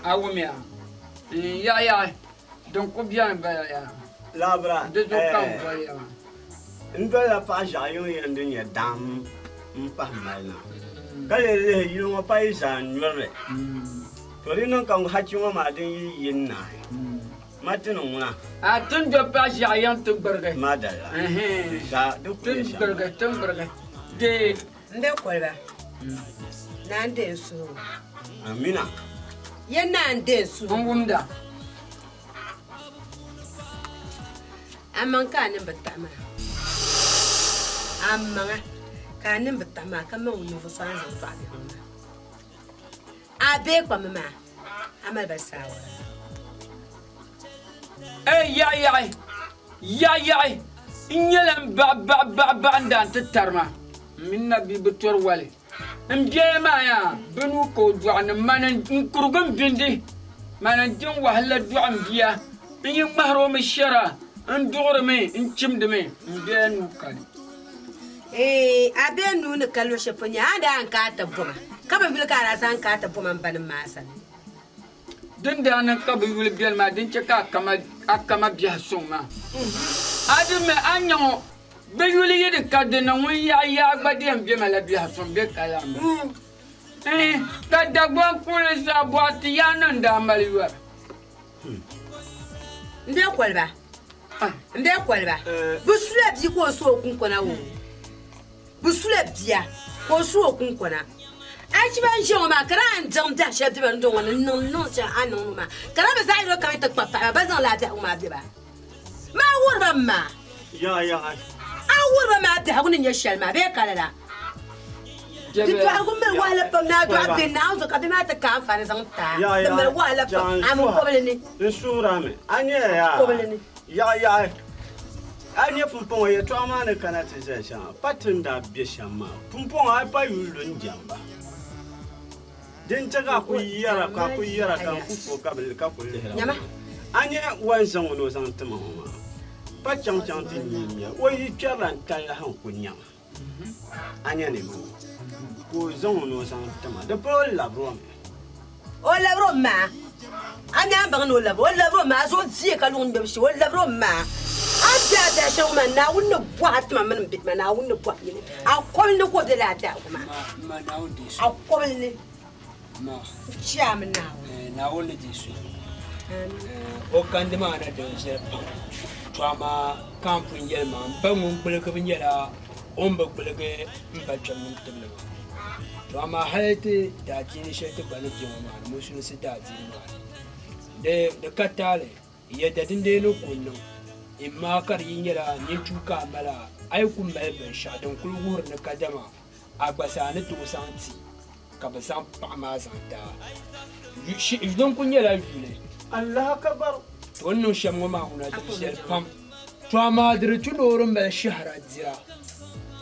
a wumiya n yaɣi yaɣi. Din ku beni bala yaa. Labira, Di zuɣu ka n boli ya maa. N dolila paɣ ʒiɛɣu yiŋ yɛn din nyɛ daam m-pahi mali na, ka lee lihi yili ŋɔ pa yi zaa n-nyuri li. To di niŋ ka hachi ŋɔ maa din yi yi n-naai, ma ti ni ŋuna. A ti ni do paɣ ʒiɛɣu yiŋ ti gbirigi. Ma dalila, di zaa di ku Ti nyɛ shɛm. gbirigi, ti gbirigi. Dee. N be koliba, naa n-deei n suhigu. Amina. Ya naa n-deei n suhigu. N wumda. Amaŋ ka a niŋ bi taɣi maa. Amaŋa. Ka a niŋ bi tahi maa ka maŋ o ninvuɣ so a ni zaŋ dɔɣi bihi ŋɔ maa. A bee kpammi maa, a mali ba saawara. Ei yaɣiyaɣi, yaɣiyaɣi, n nyɛla m baɣa baɣa baɣa baɣa n daan ti tari ma, m mini na bia bi tɔri wali. M biɛya maa yaa, bɛ nuu ka o dɔɣi ni mani n kurigi m bindi, mani n din wahala dɔɣi m bia, n yi ŋmahiri o mi shɛra, n duɣirimi, n chimdimi, m biɛya nuu kani. Eeh a be n nuu ni ka luɣ shɛli polo nya a ni daa yɛn ka a ti boma, ka bi yuli ka a daa zaŋ ka a ti boma m banim maa sani. Din daa niŋ ka bɛ yuli beni maa din chɛ ka a kama biɛhi sɔŋ maa. A di mi a nya ŋɔ, bɛ yuli yi di ka di ni ŋun yaɣi yaa gba di yɛn bemi la biɛhi sɔŋ bɛ ka yaa m-bala. Iin, ka Dagbaŋ kuli zaa bɔɣi ti yaanima n-daa mali yɔri. M bee koliba, m bee koliba, bɛ sula bia ka o su o kuŋkɔna o. Bɛ sula bia ka o su o kuŋkɔna. Achiba n-ʒiya ŋɔ maa ka daa n diɣim biɛhi shɛli bɛ ba ni ŋɔ ni n-niŋ niŋ shɛli a ni niŋ ŋɔ maa ka daa bɛ zaɣ yino kam yi ti kpabi paɣiba ba zaŋ lala biɛhigu maa be ba. Maa wuhiri ba maa. A wuhiri ba maa biɛhigu ni nyɛ shɛli maa bee ka lala? Di dɔɣirigu mali wahala pam ni a dɔɣi bihi Naawuni zuɣu ka bihi maa ti ka anfaani zaŋ ti a. Di mali wahala pam a mi kɔbili ni. N suhiri a mi, a nyɛla yaa Kɔbili ni. Yaɣi yaɣi, a nya pumpɔŋɔ yɛtɔɣa maa ni kana ti zali shɛŋa pa ti ni daa be shɛm maa. Pumpɔŋɔ a yi pa yuli lu n-jɛm ba. Din chɛ ka a kul yɛra, ka a kul yɛra ka n ku fo ka bi ka kul lihira ŋɔ maa. A nya o ni zaŋ o ni o zaŋ ti ma ŋɔ maa, pa chaŋchaŋ ti nyɛ o yi kpɛrila n talahi n-ku nya ma. A nya ni maa ka o zaŋ o ni o zaŋ ti ma, di pala o labiri o mi. O labiri o maa, a mi a ni baŋ ni o labiri o labiri o maa, a zuɣu vie ka luŋ ŋmɛbu shee, o labiri o maa. A ni be a biɛhi shɛm ŋɔ maa, Naawuni ni bɔhi a tima mini m bihi maa, Naawuni ni bɔhi nyini a kɔbili ni ka o be lala biɛhigu maa, a kɔbili ni. N chɛ a mi Naawuni. Naawuni ni deei so. O kandi maa na din viɛli pam. To amaa ka n pun yɛli maa, m ba ŋun gbuligibu nyɛla o ni bi gbuligi m ba kpɛm mini tibili maa. To amaa hali ti daadiini shɛli ti gba ni be ŋɔ maa ni, Musulinsi daadiini maa ni, di ka taali yɛda din dee ni ku niŋ, immaa ka di yi nyɛla nintua ka a mali a, a yi ku mali binshɛɣu din kuli wuhiri ni kadama a gba zaa ni tooi zaŋ ti ka bɛ zaŋ paɣa maa zaŋ ti a. Din kuli nyɛla yuli. To o ni niŋ shɛm ŋɔ maa ŋuna di viɛli pam. To amaa di di tu ni o di mali shɛhira dira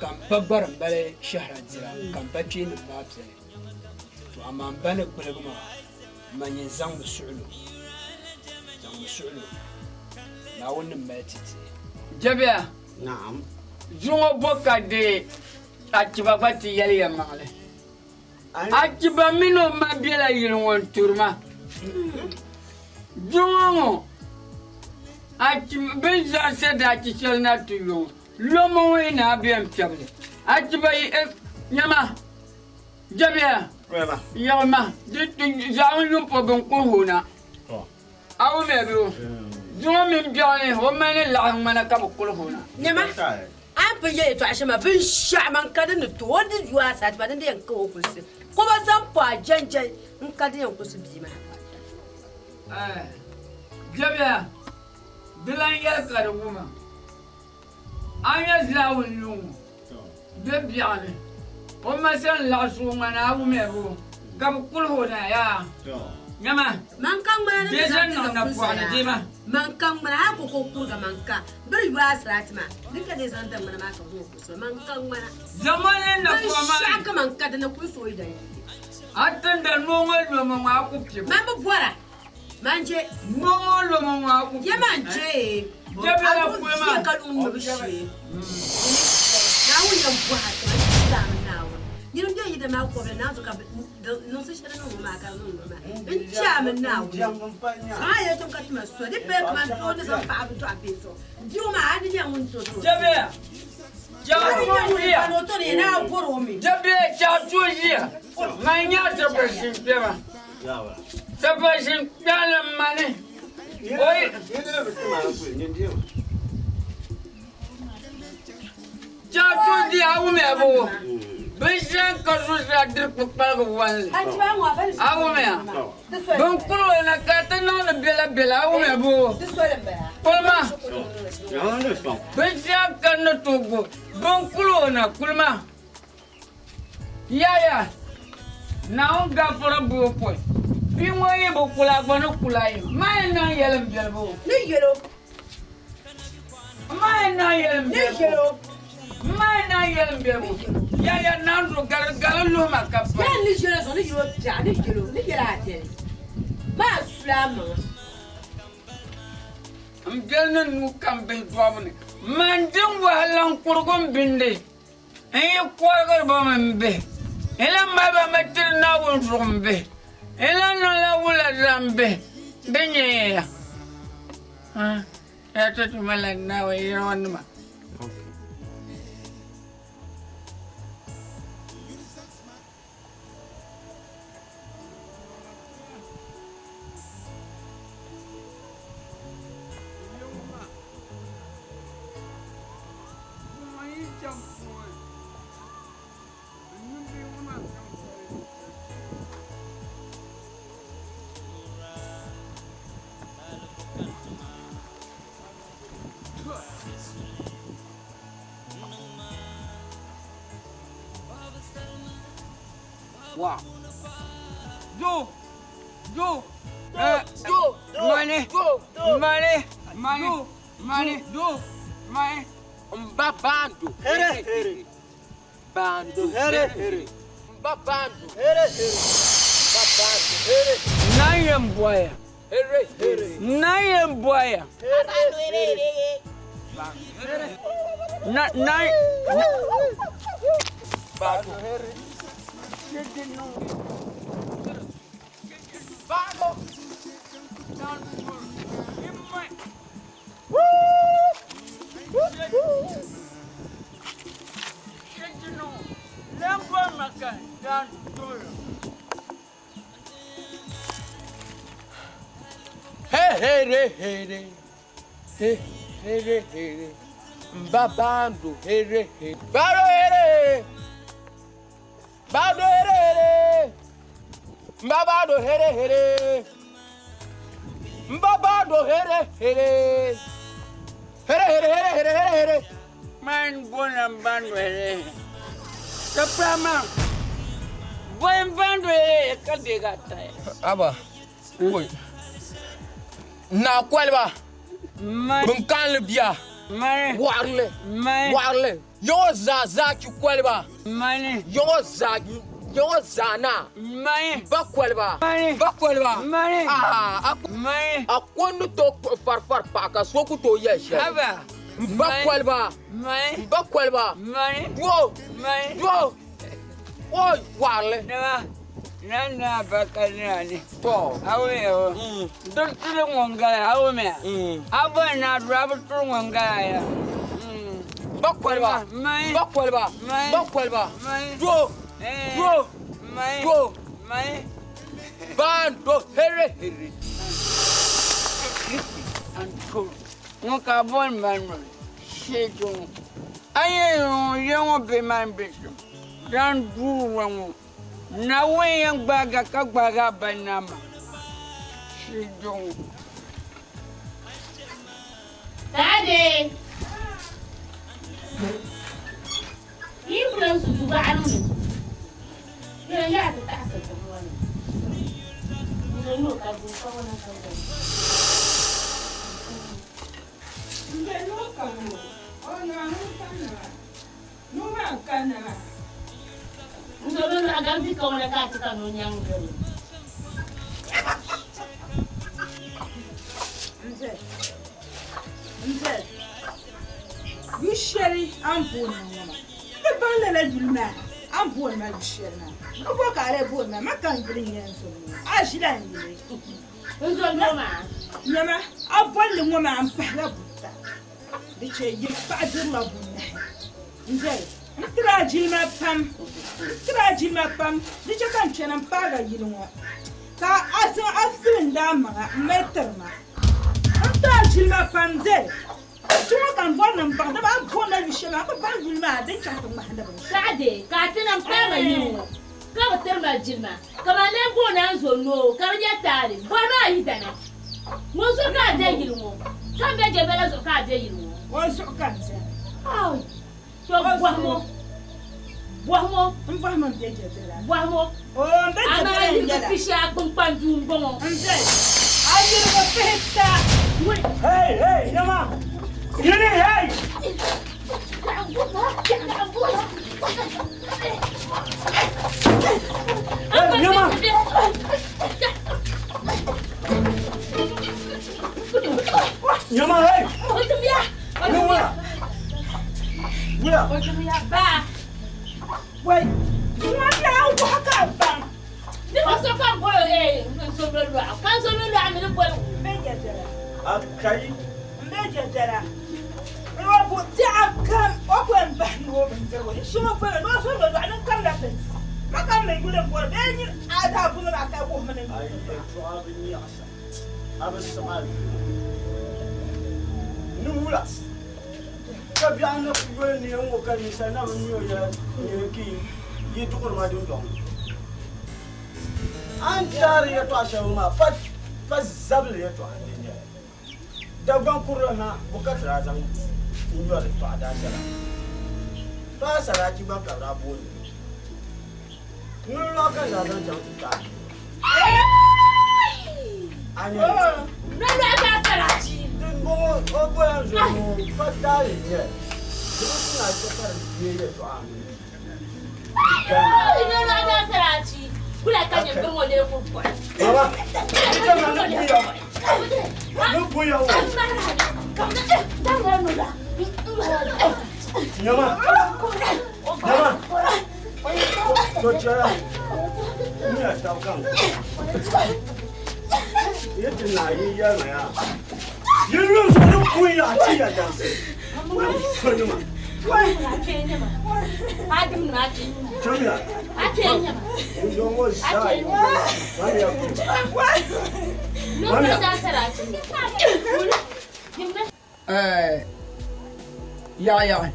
ka m ba gba di mali shɛhira dira ka m ba kpeenima maa beni. To amaa m ba ni gbuligi maa ma nyin zaŋmi suɣilo, zaŋmi suɣilo Naawuni ni mali ti ti. Jɛbia, Naam. Zuŋɔ bo ka di Achiba gba ti yɛli yɛlimaŋli. Achiba mini o ma bela yili ŋɔ n-turi ma. Zuŋɔ ŋɔ, Achiba, bɛ ni zaŋ sadaachi shɛli na ti yo ŋɔ, lomo ŋɔ yi ni a be n-piɛbi li. Achiba yi, e, nyama, Jɛbiya, yaɣima, di zaɣim yumpo bɛn kuhi o na. A wumya bɛ o? Zuŋɔ mini biɛɣuni o mali ni laɣim ŋmana ka bɛ kuli o na. Nyama, a ni pun yɛli yɛtɔɣa shɛm maa, binshɛɣu man ka din ni tooi o di yo a saha tima din di yɛn ka o kulisi, ka o ba zaŋ po a jɛnjɛn n-ka din yɛn kulisi bia maa. Jɛbiya, di lan yɛli ka di wuma. A nya Zaawuni luŋ ŋɔ be biɛɣuni, o ma sani laɣisi o ŋmani a wumya bɛ o, ka bɛ kulihi o na yaa. Nyama, Man ka ŋmana ni bɛ ti zaŋ zaŋ ti niŋ zaŋ napɔɣu kulisi ni yaa. deema. Man ka ŋmana hal ka o kuriga man ka biri yo a sarati maa ni ka dee zaŋ da ŋmana maa ka bɛ zaŋ o kulisi ba. Man ka ŋmana. Zaŋm o ni napɔɣu maa ni. Binshɛɣu ka man ka di ni kulisi o yi dan yi. A tinda noo ŋɔ lomi ŋɔ a ku piɛbi o. Man bi bɔra. Man je. Noo ŋɔ lomi ŋɔ a ku Ye man je. Jɛbela kuli maa. A ka luŋ ŋmɛbu shee. Naawuni yɛn bɔha ti ma ti zaami Naawuni. Niriba bɛ yi da maa kɔbili naanzu ka niŋsi shɛli niŋ ŋɔ maa ka di niŋ ŋɔ maa. N chaami Naawuni. Zaŋ a yɛltɔm ka ti ma so. Di paya kaman doo ni zaŋ paɣa dɔɣi bihi zuɣu. Bia ŋɔ maa a ni nyɛ ŋun to to. Jɛbela. A ni nyɛ ŋun pa ni o to ni yɛn a bɔri o mi. Jɛbela chaɣ tuo ʒiya. Man nya sapashin kpɛma. Sapashin kpɛli m-mani. O yi. Chaɣ tuo di a wumiya boo? Binshɛŋ ka zuɣusaa diri kpukpaligu wanli. A wumiya? Bɛn kul o na ka ti niŋdi biɛlabiɛla, a wumiya boo? Kulima, binshɛŋ ka n ni tooi gbubi. Bɛn kul o na, kulima. Yaya, Naawuni gafara buo pɔi. Bia ŋɔ yi bi kuli a gba ni kuli a yim. Maa yɛn niŋ yɛli m biɛlibu. Ni yɛl o. Maa yɛn niŋ yɛli m Ni biɛlibu. yɛl o. Maa yɛn niŋ yɛli m biɛlibu. Yaya, Naanduru gali gali luhi ma ka pa. Yɛli ni yɛl o zuɣu, ni yɛl o biɛɣu, ni yɛl o, ni yɛl a biɛli. Maa sula a maŋa. M biɛli ni nuu kam bihi dɔbu ni. Man din wahala n kurigi m bindi. N yi kɔrigiri ba mi m bihi, n lan mali ba mi tiri Naawuni zuɣu m bihi. N lan niŋla wula zaa m bihi, bɛ nyɛya ya. Ya ti ti malila Naawuni yiriŋɔnima. Wa. Do. Do. Do. Mani. Mani. Mani. Mani. Do. Mani. Mba bando. Here here. Bando. Here here. Mba bando. Here here. Mba bando. Here. Nayen boya. Here here. Nayen boya. Na na. Bando. Bando. Hey hey hey hey. Hey hey hey. Mba bando. Hey hey. Bando here. Bando here here. Mba bando here here. Mba bando here here. Here here here here here here. Man bona bando here. Kaprama. Boy bando here ka dega tai. Aba. Oi. Na kwalba. Bin kanli bia. Waɣirili. Waɣirili. Yɔŋɔ zaa zaa ki koliba. Yɔŋɔ zaa yɔŋɔ zaa na. Ba koliba. Ba koliba. Aa a ko ni tooi kpuɣi farifari paɣa ka so ku tooi yɛli shɛli. Ba koliba. Ba koliba. Doo. Doo. Oi waɣirili. Na na ba ka na ni. To. Awo yo. Dun tiri ŋun gala awo mɛ. A bo na du a bi tiri ŋun gala ya. Ba koliba. Ba koliba. Ba koliba. Doo. Doo. Doo. Bando here here. Ŋun ka bol man no. Shejo. Aye yo ye ŋun be man be so. Dan du wa ŋun. Naawuni yɛn gbaaga ka gbaaga a ba nama. Shejo. Daddy. Yi kula n-su baɣa ni. Yɛn yaa ti taɣisi ti ŋɔ ni. N yo ka bu ka ŋɔ na ka bu. N be noo ka ŋɔ. O noo ŋun ka naa. Noo maa ka naa. N zo bɛ lɔɣu gam ti ka ŋɔ na ka a ti ka noo nyaŋ doli. Nze. Nze. Yu shɛli a ni booni ma ŋɔ maa. N bi baŋ lala yuli maa a ni booni ma yu shɛli maa. N bo ka a lee booni ma, ma ka n yuli n-nyɛ n zom ŋɔ. A ʒila n yuli. N zom ŋɔ maa? Nyama, a bolli ŋɔ maa m pahila buta. Di chɛ yi paɣa dirila bunahi. N doli, n tiri a jilima pam. N tiri a jilima pam. Di chɛ ka n chani m paagi a yili ŋɔ, ka a zaŋ a filindi a maŋa m-mali tiri ma. N ti a jilima pam doli. Ti ŋɔ ka n bɔri ni m baŋ, dama a ni booni la yu shɛli maa, m bi baŋ yuli maa din chaŋ ti ŋmahindi binshɛɣu. Saɣidi, ka a ti na m-paagi a yili ŋɔ, ka bi tiri ma jilima, ka man lee booni a ni zo noo, ka di nyɛ taali. Bɔri maa yidana, ŋun zuɣu ka a be yili ŋɔ, ka m be jɛmbala zuɣu ka a be yili ŋɔ. O zuɣu ka n zani. Aoi, to bɔhim o. Bɔhimo. N bɔhimi m be jɛbela. Bɔhimo. Oo, m be jɛbela Amaa n yirigu yɛla. pishi a kpunkpan duu m-bɔŋɔ. M be a yirigu pihita. Hey, hey, nyama! Yini, hey! Hey, nyama! Nyama, hey! Nyama! Wula! Ba! Wai, suma daa waɣa ka a baŋ. Ni bi so ka boli n sobili lɔɣu, ka n sobili lɔɣu mi ni boli. M be jɛbela. A kai. M be jɛbela. N o bo biɛɣu kam, o ku yɛn bahi ni o bindirigu. N shim o gbuni ni o sobili lɔɣu ni n kamina ti di. Ma ka m mi yuli m-bɔri bee nyini a daa bumi maa ka wuhi mi ni n A yuli m-bɔri. yɛltɔɣa bi nyaɣisa, a bi siɣi a yuli. Ni wula ka biɛɣu na ku yoli ni yɛn ŋɔ ka ninsal na bi mi o yɛla nyini ki yi duɣiri ma dundɔŋ ni. A ni taari yɛtɔɣa shɛli maa pa zabili yɛtɔɣa n-di nyɛli. Dagbaŋ kurili ha bo ka ti daa zaŋ n-yɔri tɔɣa daasala. Paai saraachi gba ka bɛ daa booni li. Nolɔɣu ka n daa zaŋ chaŋ ti taai. A nya li? Nolɔɣu daa saraachi. Din bɔŋɔ o bola n zuɣu ŋɔ pa taali n-nyɛ li. Di bi tu ni a chɛ ka di deei yɛtɔɣa a mini Nolɔɣu daa saraachi. Kula ka nyɛ biri ŋɔ lee kuli kpuɣi. Baba, ita ma ni buya ni buya o. Nyama, nyama, to chɛla n nya tab ka n yi ti naai yi yɛlima yaa yi lum so ni kun ya ti ya dansi sonima. Chɛliya n ŋɔ zaa yi mamiya mamiya. Yaɣi yaɣi.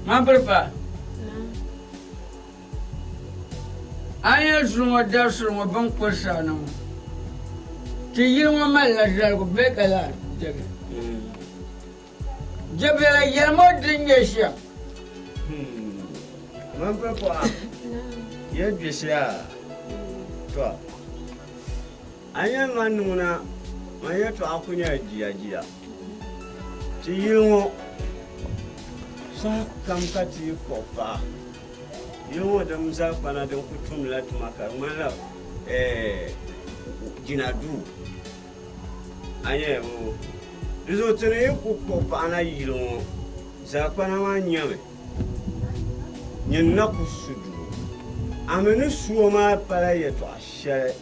Mampiri pa. A ni yɛn zuli ŋɔ dabisili ŋɔ bɛ ni kuri saana ŋɔ, ti yili ŋɔ malila zaligu bee ka laa jɛbi. Jɛbela yɛlimi o di ni nyɛ shɛm. Mampiri pa, yɛn gbisiya tɔ. A nya ma niŋ na, man yɛtɔɣa ku nyɛla jiyajiya. Ti yili ŋɔ saha kam ka ti yi kpuɣi paɣa, yili ŋɔ din zali kpana din ku tumdila tuma ka di ŋmanila jina duu. A nya boo? Di zuɣu ti ni yi ku kpuɣi paɣa na yili ŋɔ, zalikpana maa nyami nyin na ku su duu. A mi ni su o maa pala yɛtɔɣa shɛli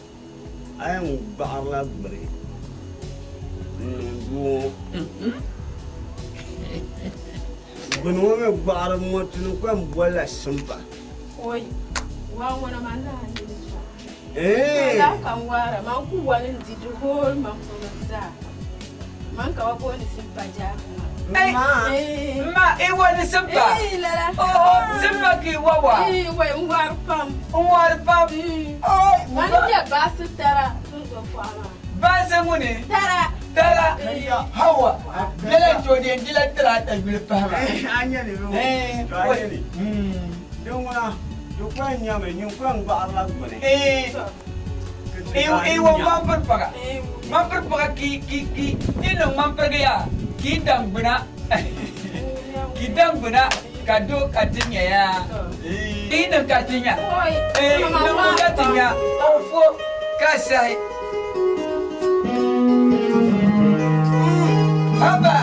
a yɛn gbaɣirila gbuni n-niŋ duu ŋɔ. Gbuni ŋɔ mi gbaɣiribu ŋɔ ti ni ku yɛn bolila simpa. Oi, waa ŋɔna maa naa yuli zuɣu. Eeh. Laa ka n waara man ku wali n di di whole man puuni zaa. Man ka ba booni simpa jaaki maa. Ma i wa ni simpa? Ee lala. Oh, simpa ka i wa wa? Ee wai n wari pam. N wari pam? Oh. Man nyɛ baasi tara tunzo pɔɣa maa. Baasi ŋuni? Tara. Tara. Hawa. Bela n-tooi di la tira ata yuli pahi maa. A nyɛ li bee? Ee. To a nyɛ li. Din ŋuna, di ku yɛn nyɛmi, nyin ku yɛn gbaɣirila gbuni. Ee. I wa ŋmampiri paɣa. Ŋmampiri paɣa ki ki ki i niŋ ŋmampirigi yaa ki i daŋ gbuna ki daŋ gbuna ka do ka ti nya yaa i niŋ ka ti nya ee niŋ ka ti nya o fo ka sahi haba.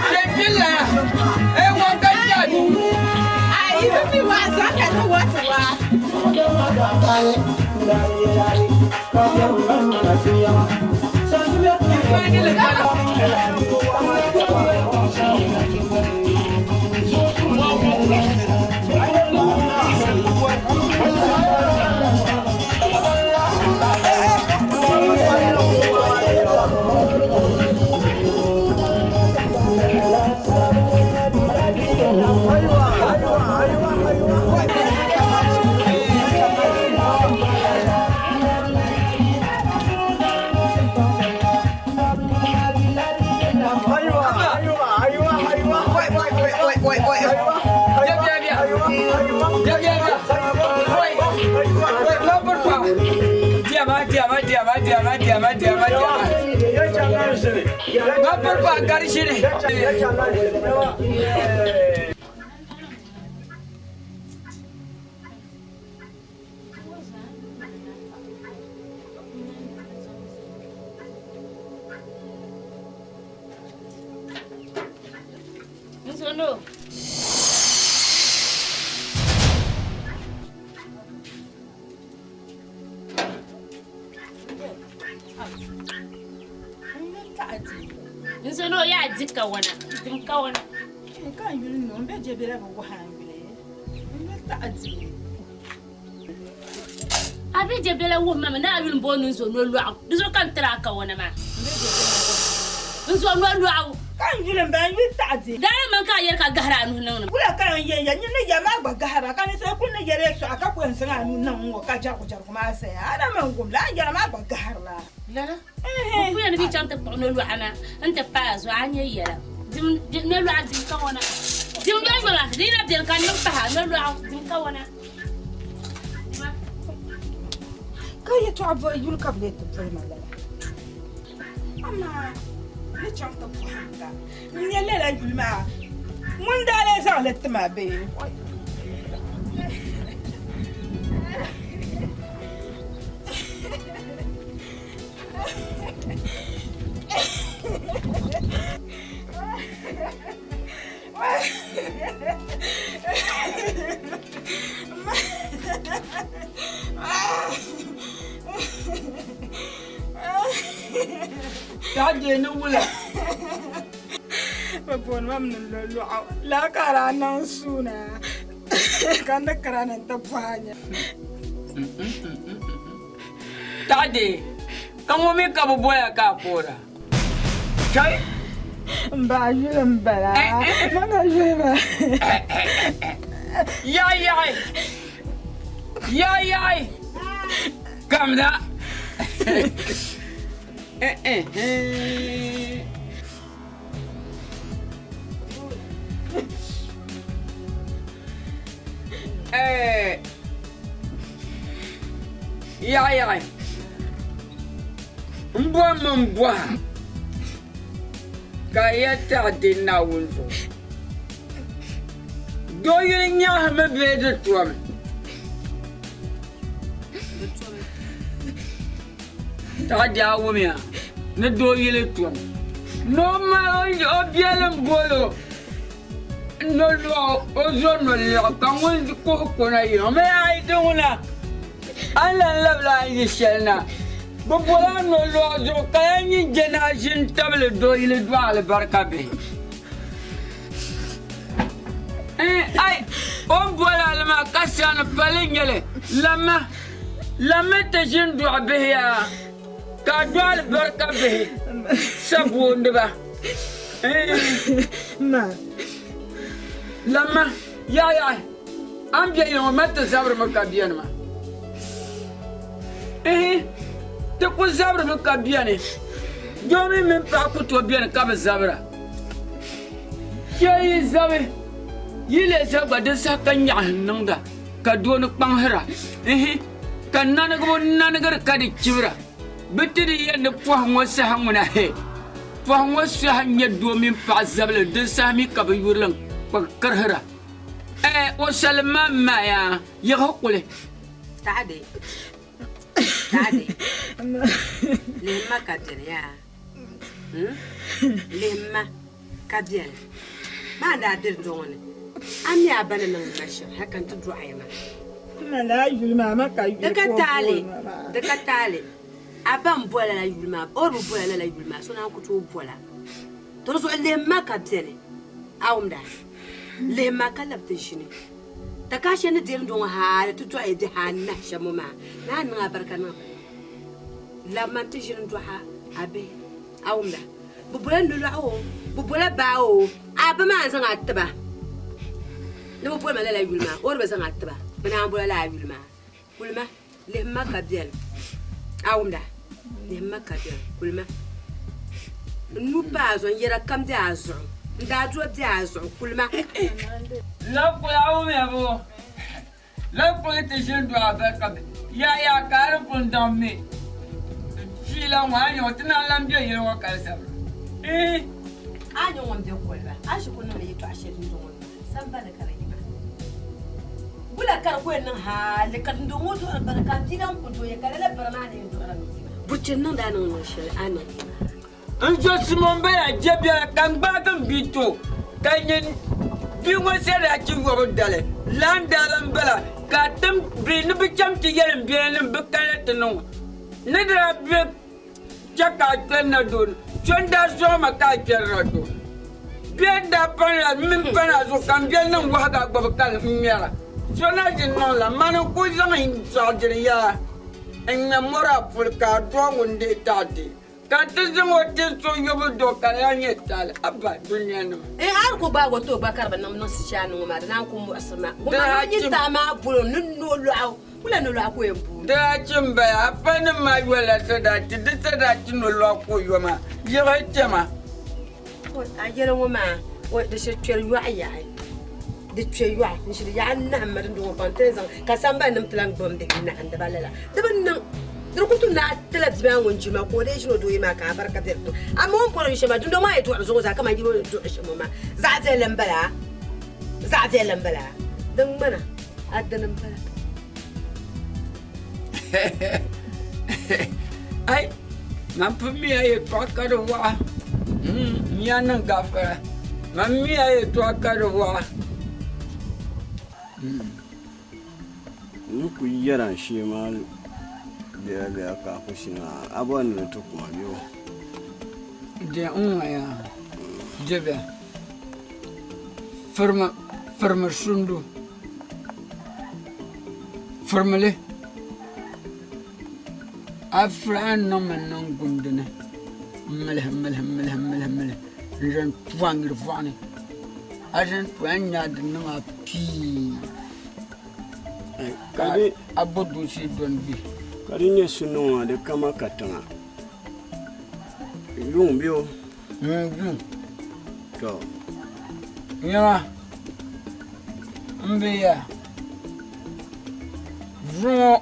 Kpɛkpila. Eh, ŋɔ ka chani. Ayi bi mi waa zaa ka ti wa ti waa. Nzono. Nzono yaa di kawana, dim kawana. Ka n yuli no n be je bela bi waha n yuli n yuli taɣa di. A be je bela wuhi ma mi ni a yuli m-booni Nzono lɔɣu, di zuɣu ka n tiri a kawana maa. Nzono lɔɣu. Ka n yuli m-ba n yuli taɣa di. Daa mani ka a yɛli ka gahiri a nuhi niŋ ni. Wula ka n yɛn yɛli? Nyini ni yɛli maa gba gahira ka ninsal kuli ni yɛli yɛltɔɣa ka ku yɛn zaŋ a nuu niŋ n-ŋɔ ka jɛrigu jɛrigu maa saya. A na mini wum la, a ni yɛra maa gba gahirila. Lala? Bɛ puya ni bɛ chaŋ ti kpuɣi nolɔɣu na nti paai a zuɣu, a nya yɛla. Dim nolɔɣu dim kawana. Dim yɔyɔma, di yi na beni ka n niŋ pahi a, nolɔɣu dim kawana. Ka yɛtɔɣa yuli ka bɛ lee ti boli ma lala. Amaa ni chaŋ ti bɔhim ba n-nya lala yuli maa ŋun daa lee zaŋ li ti ma bee? Taa deei ni wula? Bɛ booni ma mi ni lɔlɔɣu. Lala ka a daa niŋ suuna ka n ni kara ni n-ti bɔhi a nya. Taɣi deei, ka ŋɔ mi ka bɛ boya ka a koora. Chai! M ba yuli m-bala. Mana yuli ba. Yaɣi yaɣi! Yaɣi yaɣi! Kamina! Yaɣi yaɣi! M bɔhimi m bɔha ka a yɛli taɣi di Naawuni zuɣu. Doo yuli nyaɣisimi bee di tɔmi? Taɣi di a wumiya ni doo yuli tɔmi ni o mali o biɛlim bol o nolɔɣu o zo nolɔɣu ka ŋun kuhi kuna yiŋ mi a yi di ŋuna a ni lan labila a ni yi shɛli na. Bɛ bol a nolɔɣu zuɣu ka lan nyin je ni a ʒini tabili doo yili dɔɣi alibarika bihi. Ai, o ni bol a li maa ka sani pali n-nyɛ li, lamma, lammi ti ʒini dɔɣi bihi yaa, ka a dɔɣi alibarika bihi saboondiba. Lamma, yaɣi yaɣi, a ni be yili ŋɔ mali ti zabirimi ka beni maa. Ihi, ti ku zabirimi ka beni, doo mi mini paɣa ku tooi beni ka bi zabira. Chɛ yi zabi, yi lee zabi gba di saha ka nyaɣisim niŋda, ka doo ni kpaŋsira. Ihi, ka nanigibu nanigiri ka di chibira. Bɛ ti di yɛli ni pɔhim ŋɔ saha ŋuna he, pɔhim ŋɔ saha n-nyɛ doo mini paɣa zabili, din saha mi ka bɛ yurilim kpakirihira. Ɛɛ, o salim maa m-maaya, yiɣisi kuli. Taɣidi, taɣidi, lihim ma ka beni yaa, hmm? Lihim ma. Ka biɛli maa daa be doo ŋɔ ni, a mi a ba ni niŋdi ma shɛm hal ka n ti dɔɣi ya maa. Ma lala yuli maa, ma ka yuli Di ka ka o taali, booni ma maa. di ka taali. A ba m-bol a la yuli maa, o di bi bol a lala yuli maa, so naan ku tooi bol a. To di zuɣu lihim ma ka beni, a wumda? Lihim ma ka lab ti ʒini. Takashi ni deeri doo ŋɔ hali ti dɔɣi bihi anahi shɛm ŋɔ maa, ni a niŋ a barika niŋ ba. Lab ma nti ʒini n-dɔɣi a bihi, a wumda? Bɛ bola nolɔɣu o, bɛ bola baa o, a ba maa n-zaŋ a ti ba. Ni bɛ boli ma lala yuli maa, o di bi zaŋ a ti ba, bɛ naan boli a lala yuli maa. Kuli ma, lihim ma ka beni. A wumda? Lihim ma ka beni, kuli ma. N nuu pa a zuɣu, n yɛda kam be a zuɣu, n daadua be a zuɣu, kuli ma. Labi kuli a wumya bɔ? Labi kuli ti ʒini dɔɣi barika bi ya ya ka a di pun daŋ mi fiila ŋɔ a nyɛ ti naan lan be yili ŋɔ kali sabila. Ihi. A nyɛ ŋun be koliba, a ʒi ku niŋdi yɛtɔɣa shɛli dundɔŋ ŋɔ ni maa, sambani ka di yi maa. Wula ka di ku yɛn niŋ hali ka dundɔŋ ŋɔ duɣiri bari ka bia lan ku doya ka lala bari maa ni yɛn duɣirimi yi maa? Buchi n-niŋdi a niŋ niŋ shɛli a niŋ yi maa. N zo Simon bala jɛbiɛla ka n gbaagi m bia ti o, ka nyin bia ŋɔ sariachi yɔbu dali lan daa lan bala ka a tim bihi ni bɛ cham ti yɛli m biɛlanim bɛ kana ti niŋ o ni daa be chɛ ka a kpɛri na doo ni, so n-daa sɔŋ ma ka a kpɛri na doo ni. Bɛ daa panila m mini pana zuɣu ka m biɛli niŋ wahiga gbubi ka ŋmɛra. So na ʒi niŋ la, mani n-kul zaŋ n sɔɣidiri yaa n-ŋmɛ mɔri a puli ka a dɔɣi ŋun deei taɣi deei, ka ti zaŋ o ti so yobu doo ka di yaa nyɛ taali. Abba, dunianima. N a di ku gbaag o ti o gba ka di bi niŋ niŋsi shɛli a niŋ o maa, di naan ku muɣisiri ma. Ŋun maa ni o nyin taai maa bol o ni nolɔɣu. Wula nolɔɣu ka o yɛn booni? Di daa chi m-bala, a panim maa yolila sadaachi, di sadaachi nolɔɣu ka o yo maa. Yiɣi chama. A yɛli ŋɔ maa, di shiri kpɛri yɔɣu yaɣi. Di kpe yɔɣu n-shiri yaɣi n-nahim ma dindɔŋ ŋɔ pam ti ni zaŋ ka sambani nim ti lan gbubi m bihi n-nahindi ba lala. Di bi niŋ. Di di ku tu ni a tila bia maa ŋun jilima ka o lee ʒini o dooya maa ka a barika be di puuni. Amaa o ni bɔri o yu shɛm maa, dundɔŋ maa yi duɣiri zuɣu zaa kaman yino ni duɣiri shɛm ŋɔ maa, zaɣ viɛlli m-bala. Zaɣ viɛlli m-bala. Din ŋmana, a dini m-bala. Ai, man pun mi a yɛtɔɣa ka di waɣa. N ya niŋ gafara. Man mi a yɛtɔɣa ka di waɣa. N ni kul yɛr a shee maa biɛlabiɛla ka a ku shini maa, a bɔri ni di ti ku ma bee o? Di n-ŋɔ yaa, dibɛ, firimi sundu. Firimli, a firi a ni niŋmi niŋ gundi ni m-milihi milihi milihi milihi milihi n-zaŋ tu a nyuli vɔɣu ni. A zaŋ tu a ni nya di niŋ a pii ka a bo dooshee dɔni gbi. Ka di nyɛ sundi ŋɔ di kama katiŋa. Yuŋ bɛ o? Yuŋ. To. Nyama, m bi ya, zuŋɔ,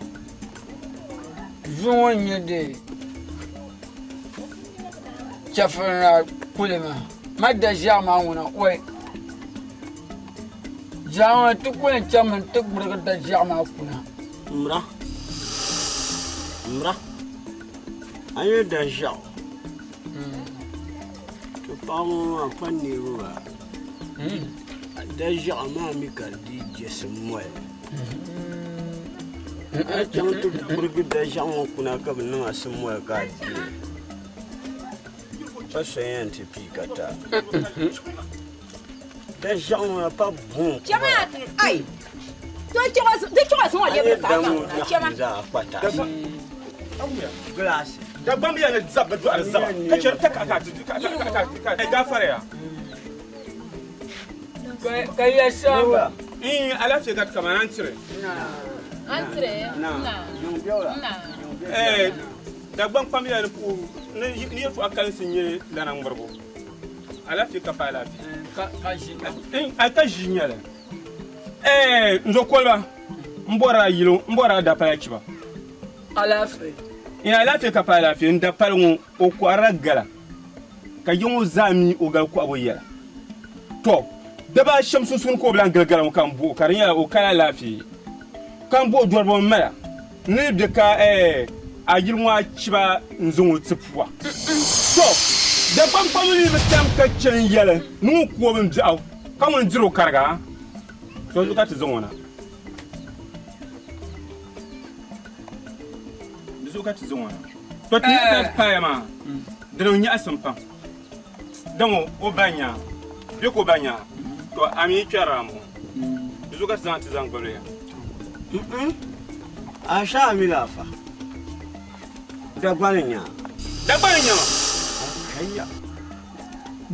zuŋɔ n-nyɛ di chɛfurina kuli maa. Ma da ʒiɛɣu maa ŋuna, oi! Ʒiɛɣu ŋɔ ti ku yɛn chaŋmi nti gbirigi da ʒiɛɣu maa kuna. Mira, mira, a nyɛ da ʒiɛɣu. To paɣaba ŋɔ maa pa niriba maa da ʒiɛɣu maa mi ka di dii jɛsi moli a chaŋ ti gburigi da ʒiɛɣu ŋɔ kuna ka bi niŋ a simoli ka a di pa so yɛn ti pii ka ta da ʒiɛɣu ŋɔ pa buŋ Dagbamb ya ni zab bi dɔɣiri zaba ka chɛri ta ka ka ka gafara ya. Ka ya shamba. Ii alaafee ka kamani an tiri. An tiri na. Na. Eh Dagbaŋ kpam ya ni ku ni yɛltɔɣa kalinsi nyɛ lana ŋmiribu. Alaafee ka pa alaafee. Ka ʒi. Ka ʒi nyɛli. Eh n zo koliba n bɔri a yili n bɔri a dapala chiba. Alaafee. N alaafee ka pa alaafee n dapali ŋɔ o kɔhirila gala ka yi ŋɔ zaa mi o gali kɔhibu yɛla. Tɔ! Daba shɛm sunsuuni ka o bi lahi gili gala ŋɔ ka m bo o ka di nyɛla o kali alaafee ka m bo o dɔriba m mala n ni bɛ ka a yili ŋɔ a chiba n zaŋ o ti pua. Tɔ! Dagbaŋkpam mi bi tam ka chɛ n-yɛli ni ŋun ku o bimbiɛɣu ka ŋun diri o kariga, to zuɣu ka ti zaŋ o na. Di zuɣu ka ti zaŋ o na. To ti ni daa ti paaya maa, di niŋ nyaɣisim pam. Dama o ba nya bɛ ka o ba nya, to a mi yi kpɛrila m-bɔŋɔ. Di zuɣu ka ti zaŋ ti zaŋ gbibili ya. A sha mi la fa. Dagbani nya. Dagbani nya ma. Kaya.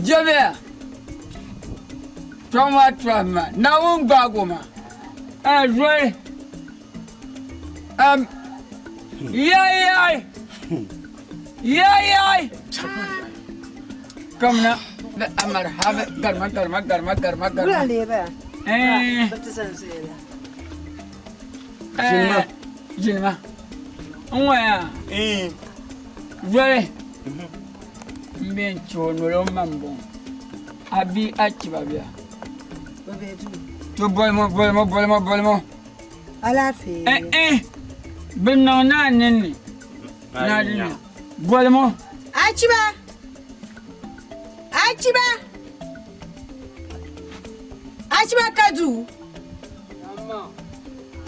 Jɛbiya, tɔŋ maa tɔhi ma, Naawuni gbaag o ma. A zoli. Yaai yaai. Yaai yaai. Kamina amar habe garma garma garma garma garma. Wula lee baya? Eh. Bɛ ti zan zaya la. Zinima. Zinima. N ŋɔya. Zoli. N bɛ n chi o noli o ma m-bɔŋɔ. A bia a chiba bia. O be duu. To bolimo bolimo bolimo bolimo. Alaafee. Eh eh. Bɛ niŋ naa ninni. Naa di niŋ. Bolimo. Achiba. Achiba. Achiba ka duu.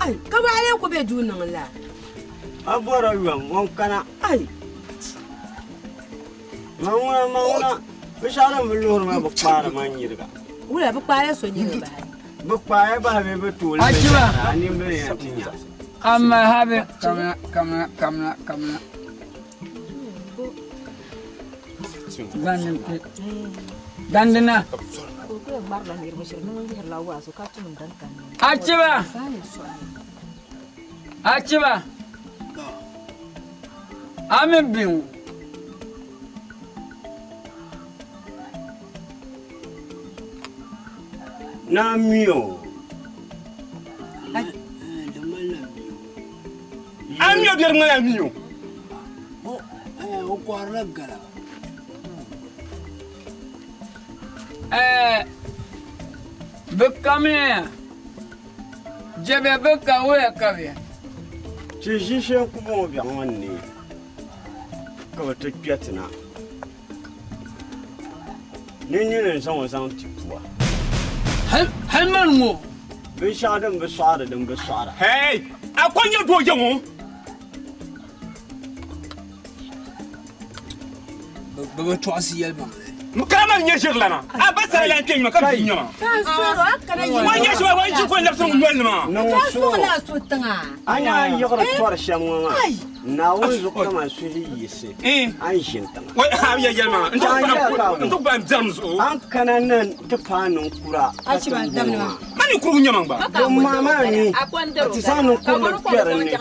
Ai, ka ba ale ku be duu niŋ la. A bɔra yom, ŋun kana. Ai. Ma ŋuna, ma ŋuna, binshɛɣu din bi luhiri ma bi kpaari ma nyiriga. Wula bi kpaala so nyiriga bahi. Bi kpaaya bahi bee bi tooi li Achiba. a nimbili yɛn ti nya. Amma habe kamina kamina kamina kamina. Gandina. Gandina. Achiba. Achiba. A mi biŋ. Naa mi o. A mi o biɛri ŋmani a mi o. O kɔhirila gala. Ɛɛ bɛ kamina ya. Jɛbɛ bɛ ka wuya ka bɛ. Ti ʒi shee ku bɔŋɔ biɛɣu ŋɔ ni ka bɛ ti kpe ti na. Ni nyini n-zaŋ o zaŋ ti pua. Hal mani ŋɔ. Binshɛɣu din bi sɔɣiri din bi sɔɣira. Hey! A ko nyɛ doo ya ŋɔ? Bɛ bi tɔɣisi yɛlimaŋli. Kara man nyɛ ʒirilana, a ba sara lan kpe nyuma ka vi nyama. Ŋɔ nyɛ shɛba ŋɔ ʒi ko labisiri ŋun noli ni maa. A nya a ni yiɣiri tɔri shɛm ŋɔ maa, Naawuni zuɣu kaman suhi yiɣisi a ni ʒini tiŋa. N ti gbaai biɛrim zuɣu. A ni kana na nti paai ninkura ka ti boŋɔ maa. A ninkurigu nyɛ man gba. Din maa maa ni, ka ti zaŋ ninkurili kpɛri ni.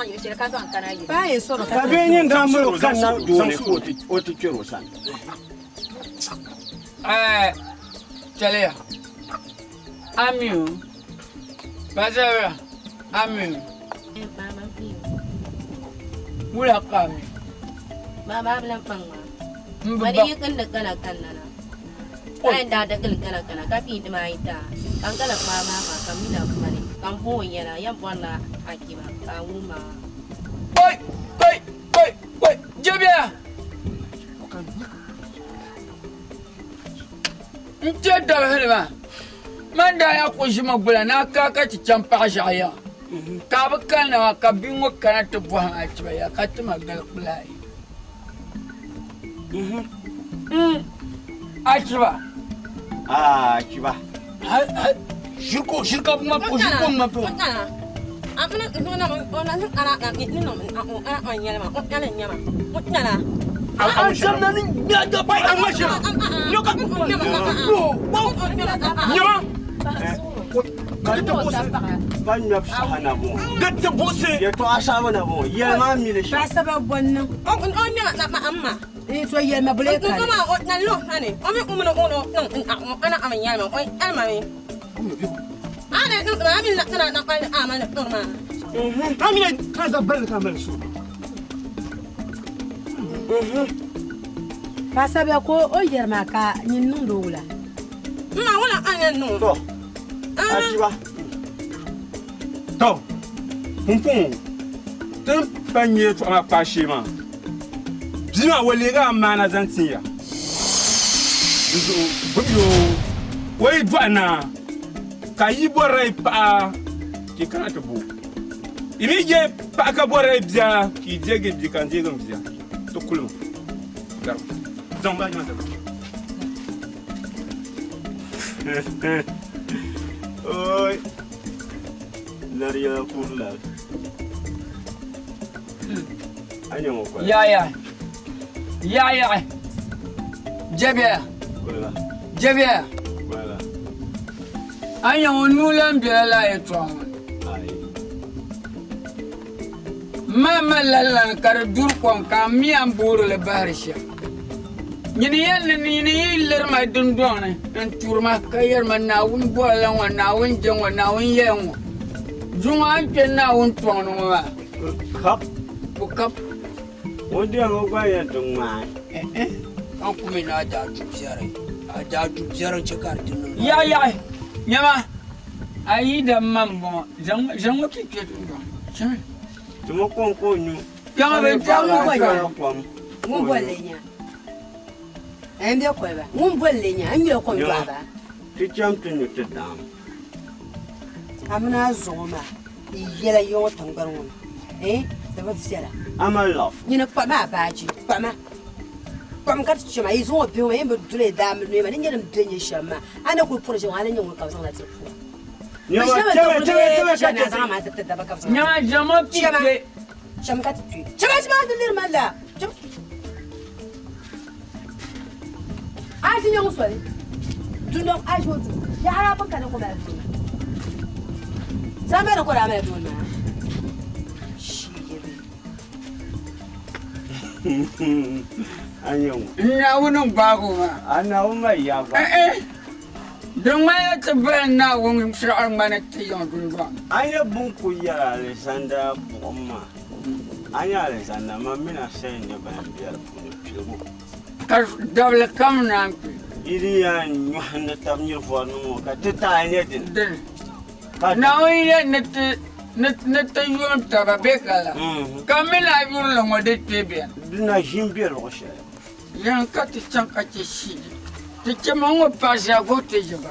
Ka bee nyin daa mali o kanna doo ni ka o ti kpɛri o sani. Ɛɛ, chɛliya. Amiu. Bazabira, amiu. Wula ka a mi? Baba a bi lahi kpaŋ maa. M bi Ba di baŋ. yi gindi kana kanna na. A yɛn daa di gili kana kana ka pii dima ayi taa ka n kana kpaai maa maa ka m mi na mali ka m booi yɛla yɛn bɔrila Akiba ka a wum maa. Koi! Koi! Koi! Koi! Jɛbiya! N ti dabihili maa, man daa yaa ku ʒimi gbula ni a ka ka ti chaŋ paɣ ʒiɛɣu yiŋa, ka a bi kanna maa ka bia ŋɔ kana ti bɔhim a chiba ya ka ti ma gali kpila ayi. A chiba. A chiba. Ʒiri ka ŋma ʒiri ka ŋma Ka ŋmɛbu saha na bɔŋɔ. Yɛltɔɣa saha na bɔŋɔ. Yɛli maa mili shɛm. Paɣasabila ka o yɛri maa ka nyin niŋdi o wula? To, Achiba. To, pumpɔŋɔ ti ni pa nya yɛltɔɣa maa kpaai shee maa, bia maa o leegi a maana zaŋ tin ya. Di zuɣu gbubi o, o yi dɔɣi na ka yi bɔrila yi paɣa ka yi kana ti bo. Yi mi je paɣa ka bɔrila yi bia ka yi deegi bia ka n deegi m bia. Ti kulimi gari zaŋ baaji maa ti Oi. Lari yɛla kuri la. A nyɛ ŋɔ kɔli. Yaya. Yaya. Jɛbiya. Kɔli. Jɛbiya. Kɔli. A nyɛ ŋɔ nuu lan bela laa yɛtɔɣa ŋɔ ni. Ma ma lalani ka di duri kom ka a mi a ni boori li bahiri shɛm. Nyini yɛli ni nyini yi liri ma dundɔŋ ni n-turi ma ka yɛri ma Naawuni bɔrila ŋɔ, Naawuni je ŋɔ, Naawuni yɛli ŋɔ. Zuŋɔ a ni kpe Naawuni tɔŋ ni ŋɔ maa, Kap. bu kap. O dɛm o gba yɛn ti ŋmaai. Ka n ku mi ni a daa du biɛri, a daa du biɛri n-chɛ ka di niŋ. Yaɣi yaɣi, nyama, a yi da ma m-bɔŋɔ, zaŋ o ti kpe dundɔŋ ni. Chami. Timo kom ka o nyu. Kpɛŋɔ bɛ kpɛŋ ŋɔ gba nya. Kom. Ŋun boli li nya. Ɛn bɛ koliba. Ŋun boli li nya. N nyula kom dɔɣi ba. Ti cham ti nyu ti daam. A mini a zuɣu maa yi yɛla yiŋɔ ŋɔ tiŋgbani ŋɔ ni, ɛn di bi viɛla. A mali love. Nyini kpuɣimi a baaji, kpuɣima. Kpuɣimi ka ti chɛ ma. Yi zaŋ o bihi ŋɔ yi ni bi doli yi daambi noya maa ni nyɛ din be nyɛ shɛm maa, a ni kuli puri ʒiya ŋɔ a ni nyɛ ŋun ka bɛ zaŋla tiri pua. Nyama jama ti kpe. Naawuni n-gbaagi o maa. A Naawuni mali yaa gba. Di ŋmanila ti bahi Naawuni shɛɣu ŋmani ti yiŋ dundɔŋ ni. A nya bɛ ni kul yɛri alizanda buɣim maa, a nya alizanda maa mini a sayi nyɛ ban be di puuni piligu. Ka dabili kam naan kpi. Yi di yɛn nyɔhindi tab nyiri vɔrinim ŋɔ, ka ti taai nyɛ dini. Dini. Naawuni yɛn ni ti ni ti yuri taba bee ka la, ka m mini a yurili ŋɔ di kpe beni. Di na ʒi m-be luɣ shɛli. Yan ka ti chaŋ ka chɛ shili. Ti chɛ ma ŋɔ paɣa zaa gbubi ti ʒiba.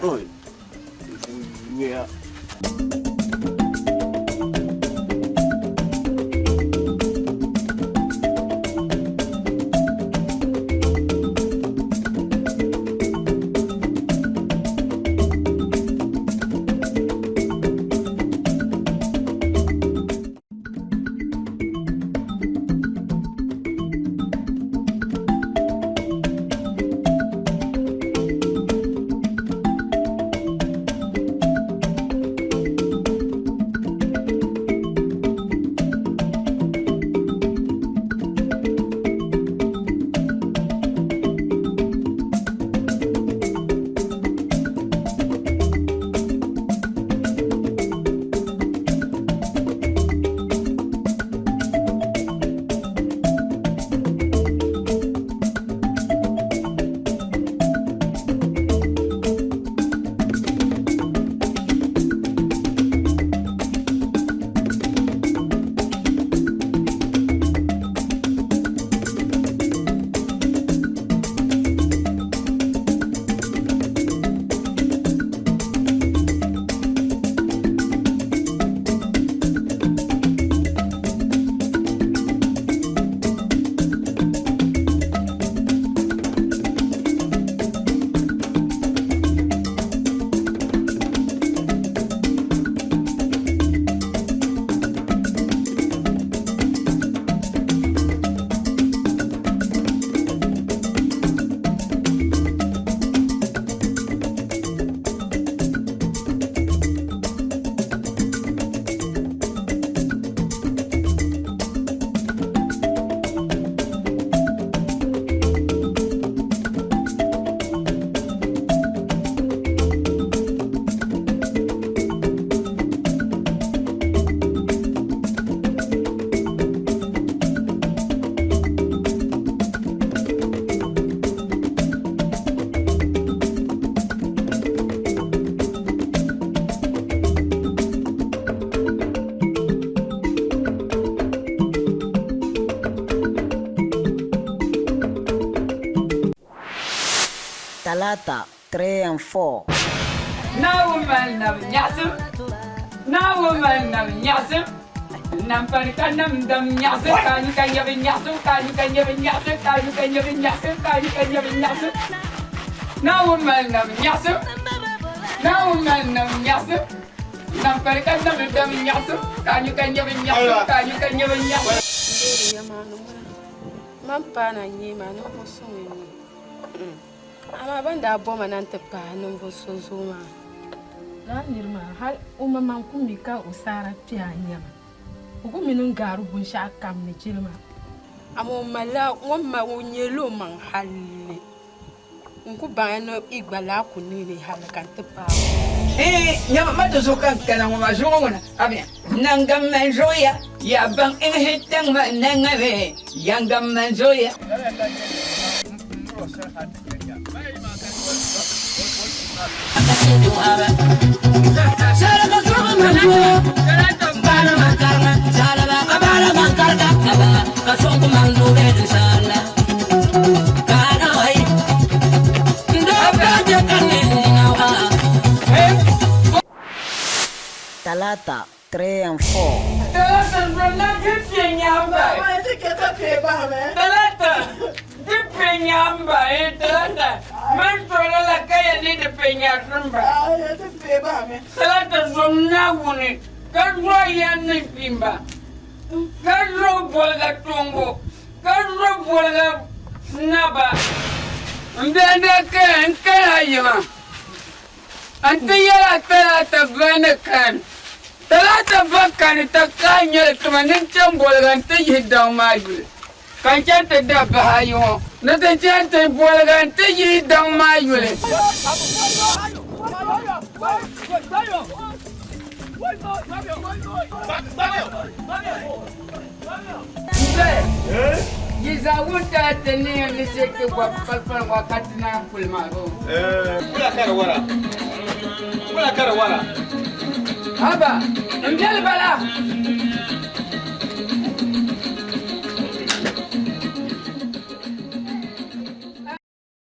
Talata, 3 and 4. Naawuni mali nam nyaɣisim, Naawuni mali nam nyaɣisim, Nam pani ka nam dam nyaɣisim, ka nyu ka nyabi nyaɣisim, ka nyu ka nyabi nyaɣisim, ka nyu ka nyabi nyaɣisim, ka nyu ka nyabi nyaɣisim. Naawuni mali nam nyaɣisim, Naawuni mali nam nyaɣisim, Nam pani ka nam dam nyaɣisim, ka nyu ka nyabi nyaɣisim, ka nyu ka nyabi nyaɣisim. N deeri ya maa ni ŋuna, man paana n-nyee maa ninvuɣ suŋ n-nyɛ o. Amaa bɛn daa bo ma na nti pahi ninvuɣ so zuɣu maa. Lala nir maa hal o maŋmaŋ ku mi ka o saara kpe a nyama. O ku mi ni n gaari binshɛɣu kam ni jilima. Amaa o malila ŋun mali o nyɛla o maŋ halli. N ku baŋya ni yi gba laa ku neei ni hal ka n ti paai o. Eeh nyama ma ti zuɣu ka n kana ŋɔ maa zuɣu ŋuna abiya nangam man zuɣuya ya baŋ n taŋ ma nangame yangam man zuɣuya. Talata, 3 and 4. Talata zonna di pe nyamba. Talata di pe nyamba eh talata man tɔra la ka ya ni di pe nyasimba. Talata zonna wuni ka zo ya ni kpimba ka zo boliga tongo ka zo boliga naba. N bɛ n daa kaya n kaya yiŋa. N ti yɛl a talaata ba ni kani. Talaata ba kani ta ka a nyɛli tuma ni n chaŋ boliga nti yihi daŋ maa yuli, ka n chaŋ ti da bahi ayi ŋɔ ni ti chaŋ ti boliga nti yihi daŋ maa yuli. Yi zaa wuntaŋ ti niŋ ni chɛ ti gɔbi palipali ŋɔ ka ti naan kuli maa boo? Wula ka di wara? Wula ka di wara? Haba, m biɛli bala.